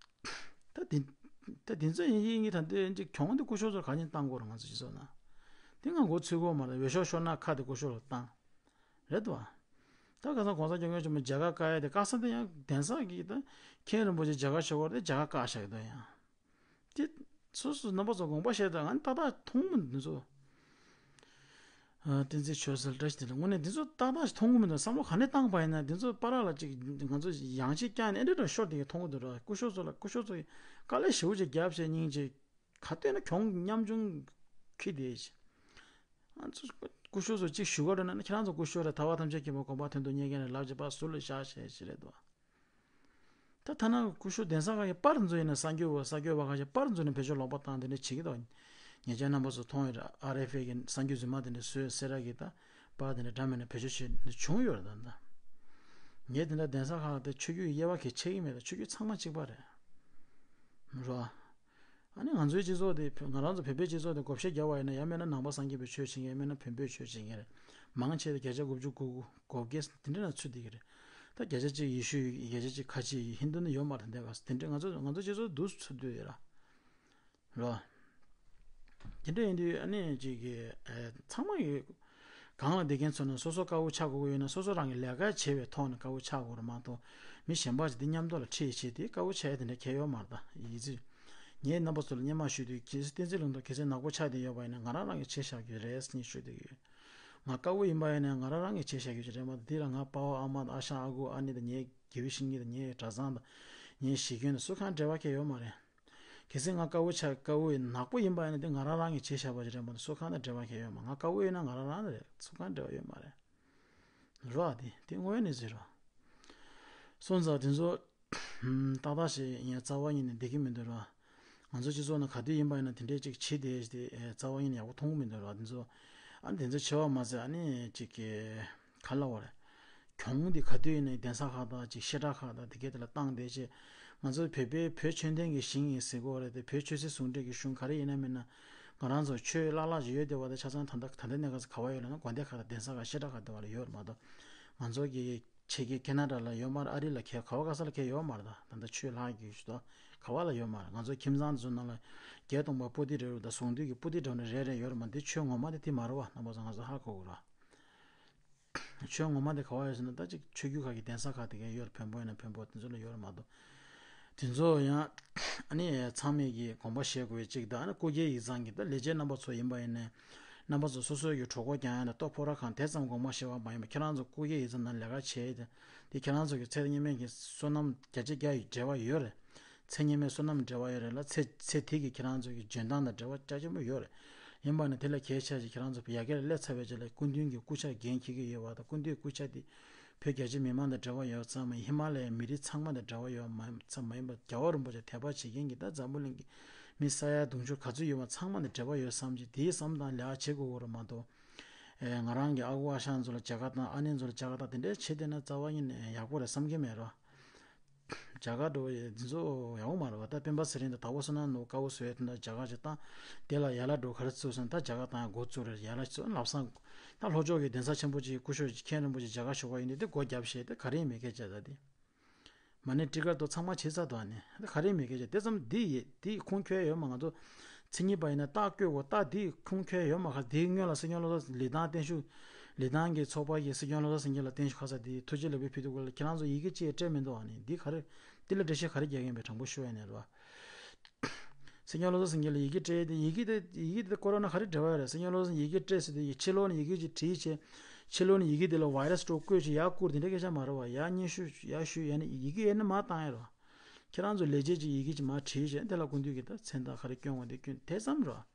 ད་དེ་ད་དེ་ཚོ་ཡིན་གྱི་ཡིན་གྱི་ད་འདི་ཅིག་གྱོང་དེ་སྐུ་ཞབས་ཚོར་ག་ནས་བཏང་དགོས་རེད། ང་ཚོ་སྤྱི་ཚོགས་ནང་དེ་ང་མགོ་ཚོས་གོ་མ་རེད། འོས་ཤོག་ཤོར་ན་ཁ་དེ་སྐུ་ཞབས་ལ་བཏང་། རེད་དོ། ད་ཁ་སང་གོང་ས་སྐྱབས་མགོན་ཆེན་པོ་མཇལ་ཁ་བཀའ་ཡ་དེ་བཀའ་ས་དེ་ཡང་གདན་ས་གི་ད་མཁན་རིན་པོ་ཆེ་མཇལ་ཁ་ཞུ་བར་དེ་མཇལ་ཁ་བཀག་བཞག་གི་འདུག་ཡང་དེ་སོ་སོ་རྣམ་པ་ཚོ་དགོངས་པ་བཞེས་དང་ང་ནི་ཏག་ཏག་མཐོང་མི་འདུག་ཚོ། ཨ་བསྟན་འཛིན་ཆོས་གསལ་བཀྲ་ཤིས་བདེ་ལེགས། དངོས་གནས་འདི་ཚོ་ཏག་ཏག་ཞིག་མཐོང་གི་མི་འདུག་བསམ་བློ་ག་ནས་བཏང་པ་ཡིན་ན་འདི་ཚོ་པ་ར་ལ་ཅིག་ང་ཚོ་ཡང་ཅིག་བསྐྱངས་ནས་ཨེ་འདྲ་འདྲ་ཤོར་དེ་གི་མཐོང་གི་འདུག་ར། སྐུ་ཞབས་ཚོ་ལ་སྐུ་ཞབས་ཚོ་གི་དཀའ་ལས་ཞེ་པོ་ཅིག་བརྒྱབ་བྱས་སྙིང་རྗེ་ག་དུས་ན་གྱོང་ཉམ་ཆུང་ཁི་དེ་ཨ་ཚོ་སྐུ་ཞབས་ཚོ་གཅིག་ཞུ་ག་འགྲོ་ན་ཁྱེད་རང་ཚོ་སྐུ་ཞབས་རེད། ཐར་པ་ཐམས་ཅད་མཁྱེན་པའི་གོ་འཕང་དོན་དུ་གཉེར་མཁན་རེད་ལབ་ཅིག་པ་ཟུར་ལ་བཞག་བྱས་ཞིག་རེད་དོ། ད་ཐ་ན་སྐུ་ཞབས་གདན་ས་ཁག་གི་པར་འཛུལ་ཡིན་ན་གསར་འགྱུར་བ་གསར་འགྱུར་བ་ཁག་ཅིག་པར་འཛུལ་ནས་བེད་སྤྱོད་ལོག་པ་བཏང་དེ་འདྲ་བྱེད་ཀྱི་འདུག་ཉེ་ཆར་རྣམ་པ་ཚོ་མཐོང་ཡོད་རེད། ཨར་ཨེཕ་ཨེ་གི་གསར་འགྱུར་རྫུན་མ་དེ་འདྲ་བཟོས་སེ་ར་གི་ད་པར་དེ་འདྲ་འདྲ་མིན་ན་བེད་སྤྱོད་བྱེད་འདི་བྱུང་ཡོད་རེད། ད་ད་ངས་དེ་འདྲ་གདན་ས་ཁག་དེ་ཆོས་བརྒྱུད་དབྱེ་བ་གལ་ཆེ་གི་མེད། ད་ཆོས་བརྒྱུད་ཚང་མ་གཅིག་པ་རེད་རོ། ཨ་ནི་ང་ཚོའི་སྤྱི་ཚོགས་དེ་ང་རང་ཚོ་བོད་པའི་སྤྱི་ཚོགས་དེ་བགོ་བཤའ་རྒྱག་པ་ཡིན་ན་ཡང་མིན་ན་ནང་པ་སངས་རྒྱས་པའི་ཆོས་བྱེད་མཁན་ཡང་མིན་ན་བོན་པོའི་ཆོས་བྱེད་མཁན་རེད། མང་ཆེ་བ་བརྒྱ་ཆ་དགུ་བཅུ་གོ་དགུ་གོ་བརྒྱད་དེ་འདྲ་ན་ཚུད་བསྡད་ཀྱི་རེད། ད་བརྒྱ་ཆ་གཅིག་ཡེ་ཤུ་ཡོད། བརྒྱ་ཆ་གཅིག་ཁ་ཆེ་ཡོད། ཧིན་དུ་ནི་ཡོད་མ་རེད། འདི་ག་དེ་འདྲ་ང་ཚོ་ང་ཚོ་སྤྱི་ཚོགས་འདུག་ཚུད་བསྡད་ཡོད་ར། རོ། དེ་འདྲ་ཡིན་དུས་ཨ་ནི་ཅིག་གི་ཨེ་ཚང་མ་གི་གང་ལ་བསྡད་མཁན་ཚོ་ནི་སོ་སོ་དཀར་པོ་ཆགས་དགོས་ཀྱི་ཡོད་ན་སོ་སོ་རང་གི་ལས་ཀ་བྱེད་པའི་ཐོག་ནས་དཀར་པོ་ཆགས་དགོས་རེད་མ་གཏོགས་མི་གཞན་པ་ཅིག་འདི་མཉམ་དུ་ལ་ཁྲིད་བྱེད་དེ་དཀར་པོ་ཆགས་ཡ་དེ་འདྲ་གལ་ཡོད་མ་རེད། ད་ཡིད་ཆེས། ངས་རྣམ་པ་ཚོ་ལ་སྔོན་མ་ཞུས་དུས་གལ་སྲིད་བསྟན་འཛིན་ལུང་རྟོགས་གལ་སྲིད་ནག་པོ་ཆགས་བསྡད་ཡོད་པ་ཡིན་ན་ང་རང་རང་གིས་བྱས་བཞག་རྒྱུ་རེད་ཟེར་ནས་ཞུས་བསྡད་ཡོད། ང་དཀར་པོ་ཡིན་པ་ཡིན་ན་ང་རང་རང་གིས་བྱས་བཞག་རྒྱུ་ཅིག་རེད་མ་གཏོགས་འདི་ལ་ང་དཔའ་བོ་ཨ་མ་དང་ཨ་ཞང་ཨ་ཁུ་ཨ་ནེ་དང་ངའི་དགེ་བའི་བཤེས་གཉེན་དང་སུ་གང་འབྲེལ་བ་གང་ཡོད་མ་རེད། གལ་སྲིད་ང་དཀར་པོ་ཆགས་དཀར་པོ་ཡིན་ནག་པོ་ཡིན་པ་ཡིན་ན་དེ་ང་རང་རང་གིས་བྱས་བཞག་པ་ཅིག་རེད་མ་གཏོགས་སུ་གང་དང་འབྲེལ་བ་གང་ཡོད་མ་རེད། ང་དཀར་པོ་ཡིན་ན་ང་རང་རང་རེད། སུ་གང་འབྲེལ་བ་ཡོད་མ་རེད། རོ། ཨ་དེ་དེ་དངོས་ཡོད་གནས་ཚུལ་རོ། སོང་ཙང་དེ་ཚོ་ཏག་ཏག་ཞིག་ཡིན་རྩ་བ་ཉིད་ནས་བསྡད་ཀྱི་མི་འདུག་རོ། ང་ཚོ་སྤྱི་ཚོགས་ནང་ག་དུས་ཡིན་པ་ཡིན་ན་དེ་འདྲས་ཅིག་བྱེད་བསྡད་དེ་རྩ་བ་ཉིད་ནས་ཡག་པོ་མཐོང་གི་མི་འདུག་རོ། དེ་ཚོ་ཨ་ནི་དེ་ཚོ་བྱེད་པ་མ་ཟད་ཨ་ནི་ཅིག་གི་ག་ལབ་དགོས་རེད། གྱོང་འདི་ག་དུས་ཡིན་ནའི་གདན་ས་ཁག་དང་ཅིག་བཤད་གྲྭ་ཁག་དང་དེ་གའི་དེ་ལ་བཏང་བསྡད་ཅེས། ང་ཚོ་བོད་པའི་བོད་ཆོས་ལྡན་གྱི་ཞིང་ཡིན་ཟེར་གྱི་ཡོད་རེད་དེ། བོད་ཆོས་སྲིད་ཟུང་འབྲེལ་གྱི་གཞུང་ག་རེ་ཡིན་ན་མིན་ན་ང་རང་ཚོ་ཆོས་བླ་ལྷག་ཅིག་ཡོད་བསྡད་པ་དེ་ཆ་ཚང་ད་ལྟ་ད་ལྟའི་གནས་སྐབས་སུ་ག་པར་ཡོད་ལབ་ན་དགོན་སྡེ་ཁག་དང་གདན་ས་ཁག་བཤད་གྲྭ་ཁག་དེ་བ་ལ་ཡོད་རེད་མ་གཏོགས། ང་ཚོ་གི་ཆེ་གེ་ཁེ་ན་ཌ་ལ་ཡོད་མ་རེད། ཨ་རི་ལ་ཁེ་ག་བ་ག་ས་ལ་ཁེ་ཡོད་མ་རེད། ད་ད་ལྟ་ཆོས་ལྷག་གི་ཞུ་དོ་ག་བ་ལ་ཡོད་མ་རེད། ང་ཚོ་ཁྱིམ་ཚང་དེ་ཚོ་ནང་ལ་བརྒྱད་སྟོང་པ་པོ་ཏི་འདྲ་བོ་དང་ཟུང་འདུས་ཀྱི་པོ་ཏི་འདྲ་བོ་རེ་རེ་ཡོད་རེད་མ་གཏོགས་དེ་ཆོས་ངོ་མ་དེ་དེ་མ་རེད་བ། རྣམ་པ་ཚོ་ང་ཚོ་ཧ་གོ་དགོས་རེད། ཆོས་ངོ་མ་དེ་ག་བ་ཡོད་ཟེར་ན་ད་ཅིག་ཆོས་བརྒྱུད་ཁག་གི་གདན་ས་ཁག་དེ་ག་ཡོད་རེད། བོན་པོ་ཡིན་ན་བོན་པོ་དེ་ཚོ་ལ་ཡོད་རེད་མ་གཏོགས། དེ་ཚོ་ཡང་ཨ་ནི་ཚང་མས་ཀྱི་དགོངས་པ་བཞེས་དགོས་པའི་གཅིག་དང་། ཨ་ནི་སྐུ་སྒེར་ཡིག་ཚང་གི་ད་ལས་བྱེད་རྣམ་པ་ཚོ་ཡིན་པ་ཡིན་ནའི་རྣམ་པ་ཚོ་སོ་སོའི་གི་གྲོགས་པོ་རྐྱང་ཡང་ན་ལྟོ་ཕོ་ར་གང་དེ་ཙམ་དགོངས་པ་བཞེས་པ་མ་ཡིན་པ། ཁྱེད་རང་ཚོ་སྐུ་སྒེར་ཡིག་ཚང་ནང་ལས་ཀ་བྱས་ཏེ་དེ་ཁྱེད་རང་ཚོ་གི་ཚེ་སྔོན་མའི་གི་བསོད་ནམས་བརྒྱ་ཆ་བརྒྱ་ཡི་འབྲེལ་བ་ཡོད་རེད། ཚེ་སྔོན་མའི་བསོད་ནམས་འབྲེལ་བ་ཡོད་རེད་ལ། ཚེ་ཚེ་འདི་གི་ཁྱེད་རང་ཚོ་གི་འཇོན་ཐང་དང་འབྲེལ་བ་རྒྱ་ཆེན་པོ་ཡོད་རེད། ཡིན་པ་ནི་དེ་ལས་གལ་ཆེ་ཞིག་ཁྱེད་རང་ཚོ་ཡར་རྒྱས་ལ་སླེབས་ཚར་བའི་རྗེས་ལ་སྐུ་མདུན་གྱི་སྐུ་ཕྱྭ་འགན་འཁྱེར་གྱི་ཡོད་པ་དང་། སྐུ་མདུན་སྐུ་ཕྱྭ་འདི་བོད་རྒྱ་ཆེ་མི་མང་དང་འབྲེལ་བ་ཡོད་ཙམ་མ་ཡིན། ཧི་མ་ལ་ཡའི་མི་རིགས་ཚང་མ་དང་འབྲེལ་བ་ཡོད་མ་ཙམ་མ་ཡིན་པར་རྒྱལ་བ་རིན་པོ་ཆེ་དད་པ་བྱེད་མཁན་གྱི་ད་འཛམ་བུ་གླིང་གི་མི་ས་ཡ་དུང་ཕྱུར་ག་ཚོད་ཡོད་པ་ཚང་མ་དང་འབྲེལ་བ་ཡོད་བསམ་གྱི་དེའི་བསམ་སྟངས་ལས་ཀ་བྱེད་དགོས་ཀྱི་རེད་མ་གཏོགས། ཨེ་ང་རང་གི་ཨ་ཁུ་ཨ་ཞང་ཚོ་ལ་མཇལ་ཁ་བཏང་། ཨ་ནེ་ཚོ་ལ་མཇལ་ཁ་བཏང་། དེ་འདྲའི་བྱེད་བསྡད་ན་རྩ་བ་ཉིད་ནས་ཡག་པོ་རེད་བསམ་གྱི་མེད་རོ། རྒྱ་གར་འགྲོ་བའི་འདི་ཚོ་ཡག་པོ་མ་རེད་བ། ད་སྤེན་པ་ཚེ་རིང་དང་དྭགས་པོ་བསོད་ནམས་ནོར་བུ་དཀར་པོ་བཟོ་ཡས་དེ་འདྲ་རྒྱ་གར་ཅིག་བཏང་། དེ་ལ་ཡ་ལ་འགྲོ་ག་རེ་བཙུགས་སོང་། ད་རྒྱ་གར་བཏང་ཡ་འགོ་བཙུགས་རེད། ཡ་ལ་ཚོ་ལབ་སང་ད་ལྷོ་ཕྱོགས་ཀྱི་གདན་ས་ཆེན་པོ་ཅིག་སྐུ་ཞབས་ཅིག་མཁན་རིན་པོ་ཆེ་རྒྱ་གར་བཞུགས་པ་ཡིན་དུས་དེ་སྒོ་བརྒྱབ་བྱས་དེ་ག་རེ་ཡིན་མེད་སྐད་ཆ་ད་དེ་མ་ཎི་ཊི་ཀཊ་དོ་ཚང་མ་བྱས་ཚར་འདུག་ཨ་ནི་ད་ག་རེ་ཡིན་མེད་སྐད་ཆ་དེ་ཙམ་འདི་ཡི་འདི་ཁུངས་འཁྱོལ་ཡོད་མ། ང་ཚོ་མཚན་ཉིད་པ་ཡིན་ན་རྟགས་བཀོད་དགོས། རྟགས་འདི་ཁུངས་འཁྱོལ་ཡོད་མ། ག་འདིའི་སྔོན་ལ་སྲིད་སྐྱོང་བློ་བཟང་ལི་ཐང་བརྟན་བཞུགས་ ལི་ཐང་གི་ཚོགས་པ་གིས་སྲིད་སྐྱོང་བློ་བཟང་སེང་གེ་ལ་བརྟན་བཞུགས་ཁ་ས་དེ་ཐུགས་རྗེ་ལེགས་འབུལ་ཕུལ་དུས་སྐབས་ལ་ཁྱེད་རང་ཚོ་ཡི་གེ་གཅིག་སྤྲད་མི་འདུག་ཨ་ནི་འདི་ག་རེ། འདི་ལ་འགྲེལ་བཤད་ག་རེ་རྒྱག་གིན་པས། དྲང་པོ་ཞུ་ཡ་ནས་རེད་བ། སྲིད་སྐྱོང་བློ་བཟང་སེང་གེ་ལ་ཡི་གེ་སྤྲད་དེ་ཡི་གེ་དེ་ཡི་གེ་དེ་ཀོ་རོ་ན་ག་རེ་འབྲེལ་བ་ཡོད་རེད། སྲིད་སྐྱོང་བློ་བཟང་ཡི་གེ་སྤྲད་ཟེར་དུས་ཕྱི་ལོགས་ནས་ཡི་གེ་ཅིག་བྲིས་བྱས། ཕྱི་ལོགས་ནས་ཡི་གེ་དེ་ལ་བྷའི་རས་འདྲ་བོ་བཀོད་བྱས་ཡར་བསྐུར་དེ་འདྲ་སྐད་ཆ་མ་རེད་བ། ཡར་སྙན་ཞུ་ཡར་ཞུས་ཡ་ནི་ཡི་གེ་ཡར་ནས་མར་བཏང་ཡ་རེད་བ། ཁྱེད་རང་ཚོ་ལས་བྱེད་ཀྱི་ཡི་གེ་ཅིག་མར་བྲིས་བྱས་དེ་ལ་སྐུ་མདུན་གྱིས་ད་མཚན་རྟགས་ག་རེ་སྐྱོན་དགོས་དེ་སྐྱོན་དེ་ཙམ་རེད་བ།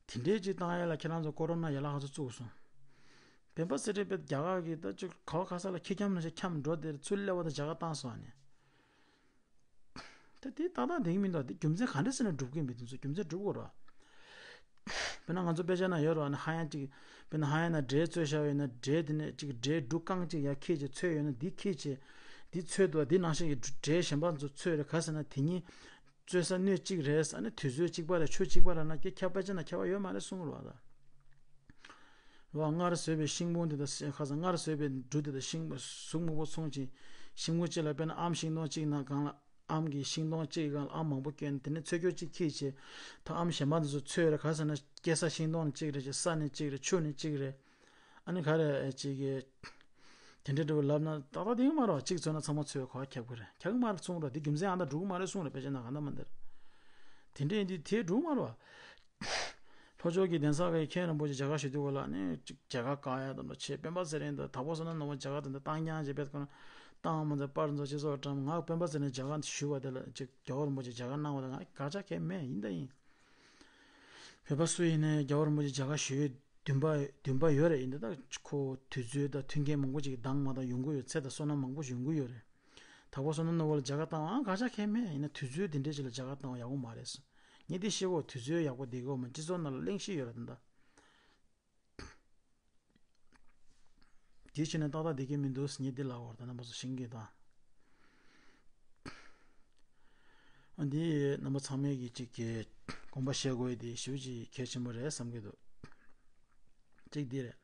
དེ་འདྲའི་ཅིག་བཏང་ཡ་ལ་ཁྱེད་རང་ཚོ་ཀོ་རོ་ན་ཡན་ལག་ཧ་ཚོ་བཙུགས་སོང་། སྤེན་པ་ཚེ་རིང་དཔེ་རྒྱ་གར་གྱི་ད་ཅིག་ག་བ་ག་ས་ལ་ཁྱི་འཁྱམ་ནང་བཞིན་འཁྱམ་འགྲོ་དེར་ཚུར་སླེབས་པ་དང་མཇལ་ཁ་བཏང་སོང་ནས། ད་དེ་ཏག་ཏག་བསྡད་ཀྱི་མི་འདུག་དེ་རྒྱུ་མཚན་ག་འདྲ་ཟེར་ན་འགྲུབ་ཀྱི་མེད། དེ་ཚོ་རྒྱུ་མཚན་འགྲུབ་དགོས་རེད། དཔེར་ན་ང་ཚོ་དཔེ་ཆ་ན་ཡོད་རེད་བ། ན་ཧ་ཡང་ཅིག་དཔེར་ན་ཧ་ཡང་ན་འབྲས་བཙོས་བཞག་ཡོད་ན་འབྲས་དེ་ནས་ཅིག་འབྲས་འབྲུ་རྐང་ཅིག་ཡར་ཁྱེར་བྱས་ཚོས་ཡོད་ན་འདི་ཁྱེར་བྱས་འདི་ཚོས་འདུག་དེ་ནང་བཞིན་གྱི་འབྲས་གཞན་པ་ཚོ་ཚོས་རེད། ག་ཟེར་ན་དེ་གཉིས་བཙོས་ས་སྣོད་གཅིག་རེད་ཟེར་ནས་དུས་ཚོད་གཅིག་པ་རེད། ཆུ་གཅིག་པ་རེད་ན་ཀྱེ་ཁྱབ་པ་ཅན་ན་ཁྱབ་པ་ཡོད་མ་རེད་གསུངས་རེད་བ། ད་རེད་བ། སྔར་བཟོས་པའི་ཤིང་བུ་དེ་དང་ཤ་ཁ་སང་སྔར་བཟོས་པའི་འབྲུ་དེ་དང་ཤིང་ཟུག་མང་པོ་འཚོང་ཅིང་ཤིང་བུ་གཅིག་ལ་དཔེར་ན་ཨམ་ཤིང་སྡོང་གཅིག་ནང་གང་ལ་ཨམ་གྱི་ཤིང་སྡོང་གཅིག་གང་ལ་ཨམ་མང་པོ་བསྐྱོན་དེ་ནས་ཚོས་སྐྱོ་གཅིག་ཁྱེར་བྱས་ད་ཨམ་གཞན་པ་དེ་ཚོ་ཚོས་རེད། ག་ཟེར་ན་སྐྱེ་ས་ཤིང་སྡོང་ནི་གཅིག་རེད་ཅེས་ས་ནི་གཅིག་རེད། ཆུ་ནི་གཅིག་རེད། ཨ་ནི་ག་རེ་ཅིག་གི་དེ་འདྲའི་འདྲ་བོ་ལབ་ན་ཏག་ཏག་དེ་ཡོད་མ་རེད་བ། གཅིག་ཚོས་ན་ཚང་མ་ཚོས་གོ་བ་ཁྱབ་གི་རེད། ཁྱབ་གི་མ་རེད་གསུངས་རེད། དེ་རྒྱུ་མཚན་ཨ་ད་འགྲུབ་གི་མ་རེད་གསུངས་རེད། དཔེ་ཆ་ན་ག་འདྲ་མ་འདིར་དེ་འདྲ་ཡིན་དུས་དེ་འགྲུབ་མ་རེད་བ། ལྷོ་ཕྱོགས་ཀྱི་གདན་ས་ཁག་གི་མཁན་རིན་པོ་ཆེ་མཇལ་ཁ་ཞུ་དུས་སྐབས་ལ་ནི་ཅིག་མཇལ་ཁ་བཀག་ཡ་དང་འདྲ་བྱས། སྤེན་པ་ཚེ་རིང་དང་དྭགས་པོ་བསོད་ནམས་ནོར་བུ་མཇལ་ཁ་དེ་འདྲ་བཏང་རྐྱང་བྱས་པས་ཁོ་ན་བཏང་མ་ཚད་པར་མཛོ་སྤྱི་ཚོགས་བཀྲམ། ང་སྤེན་པ་ཚེ་རིང་མཇལ་ཁ་ཞུ་བ་དེ་ལ་ཅིག་རྒྱལ་བ་རིན་པོ་ཆེ་མཇལ་ཁ་གནང་བ་དང་ང་དགག་བྱ་གང་ཡང་མེད། ཡིན་ད་ཡིན། བོད་པ་སུ་ཡིན་ནའི་རྒྱལ་བ་རིན་པོ་ཆེ་མཇལ་ཁ་ཞུ་ཡའི་འདུན་པ་འདུན་པ་ཡོད་རེད། ཡིན་ད་ད་ཁོ་དུས་ཚོད་དང་མཐུན་རྐྱེན་མང་པོ་ཅིག་འདང་མ་འདང་ཡོང་གི་ཡོད། ཚེ་དང་བསོད་ནམས་མང་པོ་ཞིག་ཡོང་གི་ཡོད་རེད། དྭགས་པོ་བསོད་ནམས་ནོར་བུ་ལ་མཇལ་ཁ་བཏང་བའང་དགག་བྱ་གང་ཡང་མེད། ཡིན་ན་དུས་ཚོད་འདི་འདྲའི་ཅིག་ལ་མཇལ་ཁ་བཏང་བ་ཡག་པོ་མ་རེད་ཟེར། ངས་འདི་ཤེས་གོ་དུས་ཚོད་ཡག་པོ་འདི་གོ་མ་སྤྱི་ཚོགས་ནང་ལ་གླེང་གཞི་ཡོད་རེད་ད། དེ་བྱས་ན་ཏག་ཏག་བསྡད་ཀྱི་མི་འདུག་ངས་འདི་ལབ་དགོས་རེད་ད། རྣམ་པ་ཚོ་ཤེས་ཀྱི་ད། ཨ་འདི་རྣམ་པ་ཚང་མས་ཀྱི་ཅིག་གི་དགོངས་པ་བཞེས་དགོས་ཡ་དེ་ཞེ་པོ་ཅིག་གལ་ཆེན་པོ་རེད་བསམ་གྱི་འདུག་གཅིག་འདི་རེད།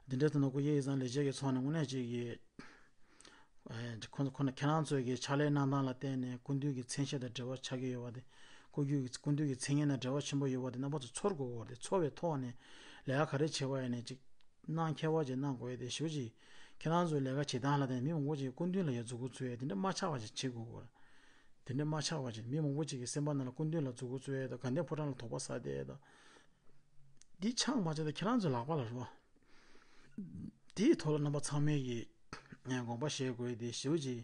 འདི་འདྲ་དུ་ན་སྐུ་ཡེ་ཡི་ཚང་ལས་བྱེད་ཀྱི་ཚོགས་ནས་དངོས་གནས་ཅིག་གི་ཁོ་ཁོ་ན་ཁྱེད་རང་ཚོའི་གི་ཕྱག་ལས་གནང་སྟངས་ལ་བརྟེན་ནས་སྐུ་མདུན་གྱི་མཚན་ཤས་དང་འབྲེལ་བ་ཆགས་ཀྱི་ཡོད་པ་དེ། སྐུ་རྒྱུད་ཀྱི་སྐུ་མདུན་གྱི་མཚན་སྙན་དང་འབྲེལ་བ་ཆེན་པོ་ཡོད་པ་དེ་རྣམ་པ་ཚོ་ཚོར་དགོས་ཀྱི་ཡོད་རེད། ཚོར་བའི་ཐོག་ནས་ལས་ཀ་ག་རེ་བྱེད་པ་ཡིན་ནའི་ཅིག་གནང་ཁྱད་པར་ཅིག་གནང་དགོས་ཡ་དེ་ཞེ་པོ་ཅིག་ཁྱེད་རང་ཚོའི་ལས་ཀ་བྱེད་སྟངས་ལ་བརྟེན་ནས་མི་མང་པོ་ཅིག་སྐུ་མདུན་ལ་ཡ་མཛུབ་གུ་འཚོལ་ཡ་དེ་འདྲ་མ་ཆགས་པ་ཅིག་བྱེད་དགོས་ཀྱི་ཡོད་རེད། དེ་འདྲ་མ་ཆགས་པ་ཅིག་མི་མང་པོ་ཅིག་གི་སེམས་པ་ནང་ལ་སྐུ་མདུན་ལ་མཛུབ་གུ་འཚོལ་ཡ་དང་དགའ་ལྡན་ཕོ་བྲང་ལ་དོགས་པ་ཟ་བསྡད་ཡ་དང་། འདི་ཆགས་མ་ཆགས་དེ་ཁྱེད་རང་ཚོའི་ལག་པ་ལ་རེད་བ། དེའི་ཐོག་ལ་རྣམ་པ་ཚང་མས་ཀྱི་དགོངས་པ་བཞེས་དགོས་དེ་ཞེ་པོ་ཅིག་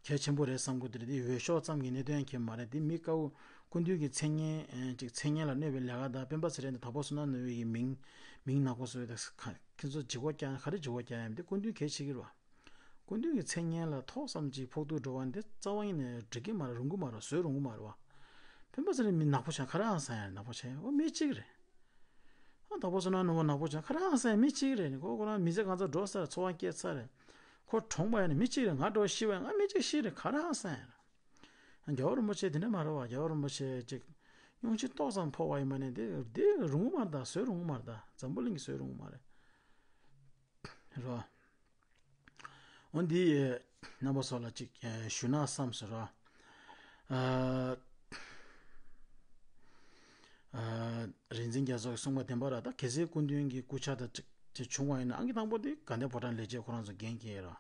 གལ་ཆེན་པོ་རེད་བསམ་གྱི་འདུག་དེ་འོས་ཤོག་ཙམ་གྱི་གནད་དོན་གྱི་མ་རེད། དེ་མི་དཀར་པོ་སྐུ་མདུན་གྱི་མཚན་སྙན་ཅིག་མཚན་སྙན་ལ་གནོད་པའི་ལས་ཀ་དང་སྤེན་པ་ཚེ་རིང་དང་དྭགས་པོ་བསོད་ནམས་ནོར་བུའི་མིང་མིང་ནག་པོ་བཟོ་ཡ་དང་ཁྱེད་ཚོ་ལྗིད་ཁོག་རྒྱག་ག་རེ་ལྗིད་ཁོག་རྒྱག་ཡ་མི་དེ་སྐུ་མདུན་གལ་ཆེ་གི་རེད་བ། སྐུ་མདུན་གྱི་མཚན་སྙན་ལ་ཐོག་ཙམ་ཅིག་ཕོག་ཐུག་འགྲོ་བ་འདི་རྩ་བ་ཉིད་ནས་འགྲིག་གི་མ་རེད། རུང་གི་མ་རེད། བཟོས་རུང་གི་མ་རེད་བ། སྤེན་པ་ཚེ་རིང་མི་ནག་པོ་ཆགས་ག་རེ་ཨང་ས་ཡང་ནག་པོ་ཆགས་ཡ་འོ་མི་གཅིག་རེད། ཨ་དྭགས་པོ་བསོད་ནམས་ནོར་བུ་ནག་པོ་ཆགས་ག་རེ་ཨང་ས་ཡང་མི་གཅིག་རེད། ནི་ཁོ་ཁོ་རང་མི་ཚེ་གང་ཚ་འགྲོ་ས་རེད། འཚོ་བ་སྐྱེལ་ས་རེད། ཁོ་གྲོངས་པ་ཡང་ནི་མི་གཅིག་རེད། ང་འགྲོ་ཤི་བ་ཡང་ང་མི་གཅིག་ཤི་རེད། ག་རེ་ཨང་ས་ཡང་རེད། རྒྱལ་བ་རིན་པོ་ཆེ་དེ་འདྲ་མ་རེད་བ། རྒྱལ་བ་རིན་པོ་ཆེ་ཅིག་སྙུང་གཞི་ཏོག་ཙམ་ཕོག་པ་ཡིན་པ་ནི་དེ་དེ་རུང་གི་མ་རེད་ད། བཟོས་རུང་གི་མ་རེད་ད། འཛམ་བུ་གླིང་གི་བཟོས་རུང་གི་མ་རེད། རོ། འོ་འདི་རྣམ་པ་ཚོ་ལ་ཅིག་ཞུ་ན་བསམ་སོང་རོ། ཨ་ཨ་རིག་འཛིན་རྒྱ་མཚོ་གིས་གསུངས་པ་བདེན་པ་ར། ད་གལ་སྲིད་སྐུ་མདུན་གྱི་སྐུ་ཕྱྭ་དང་ཅིག་ཅིག་བྱུང་བ་ཡིན་ན་ཨང་ཀི་དང་པོ་དེ་དགའ་ལྡན་ཕོ་བྲང་ལས་བྱེད་ཁོ་རང་ཚོ་འགན་འཁྱེར་ར།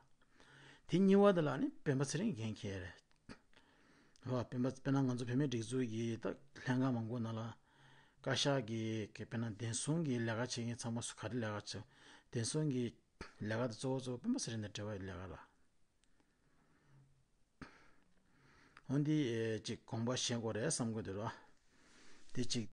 དེ་གཉིས་པ་དེ་ལ་ནི་སྤེན་པ་ཚེ་རིང་འགན་འཁྱེར་རེད། ཧོ། སྤེན་པ་དཔེར་ན་ང་ཚོ་བུད་མེད་སྒྲིག་འཛུགས་ཀྱི་ད་ལྷན་ཁང་མང་པོ་ནང་ལ་བཀའ་ཤག་གི་གི་དཔེར་ན་བདེན་སྲུང་གི་ལས་ཀ་བྱེད་མཁན་ཚང་མ་སུ་ག་རེ་ལས་ཀ་བྱེད། བདེན་སྲུང་གི་ལས་ཀ་དེ་གཙོ་བོ་གཙོ་བོ་སྤེན་པ་ཚེ་རིང་དང་འབྲེལ་བའི་ལས་ཀ་ལ། འོ་འདི་ཨེ་ཅིག་དགོངས་པ་བཞེས་དགོས་རེད་བསམ་གྱི་འདུག་ར། དེ་ཅིག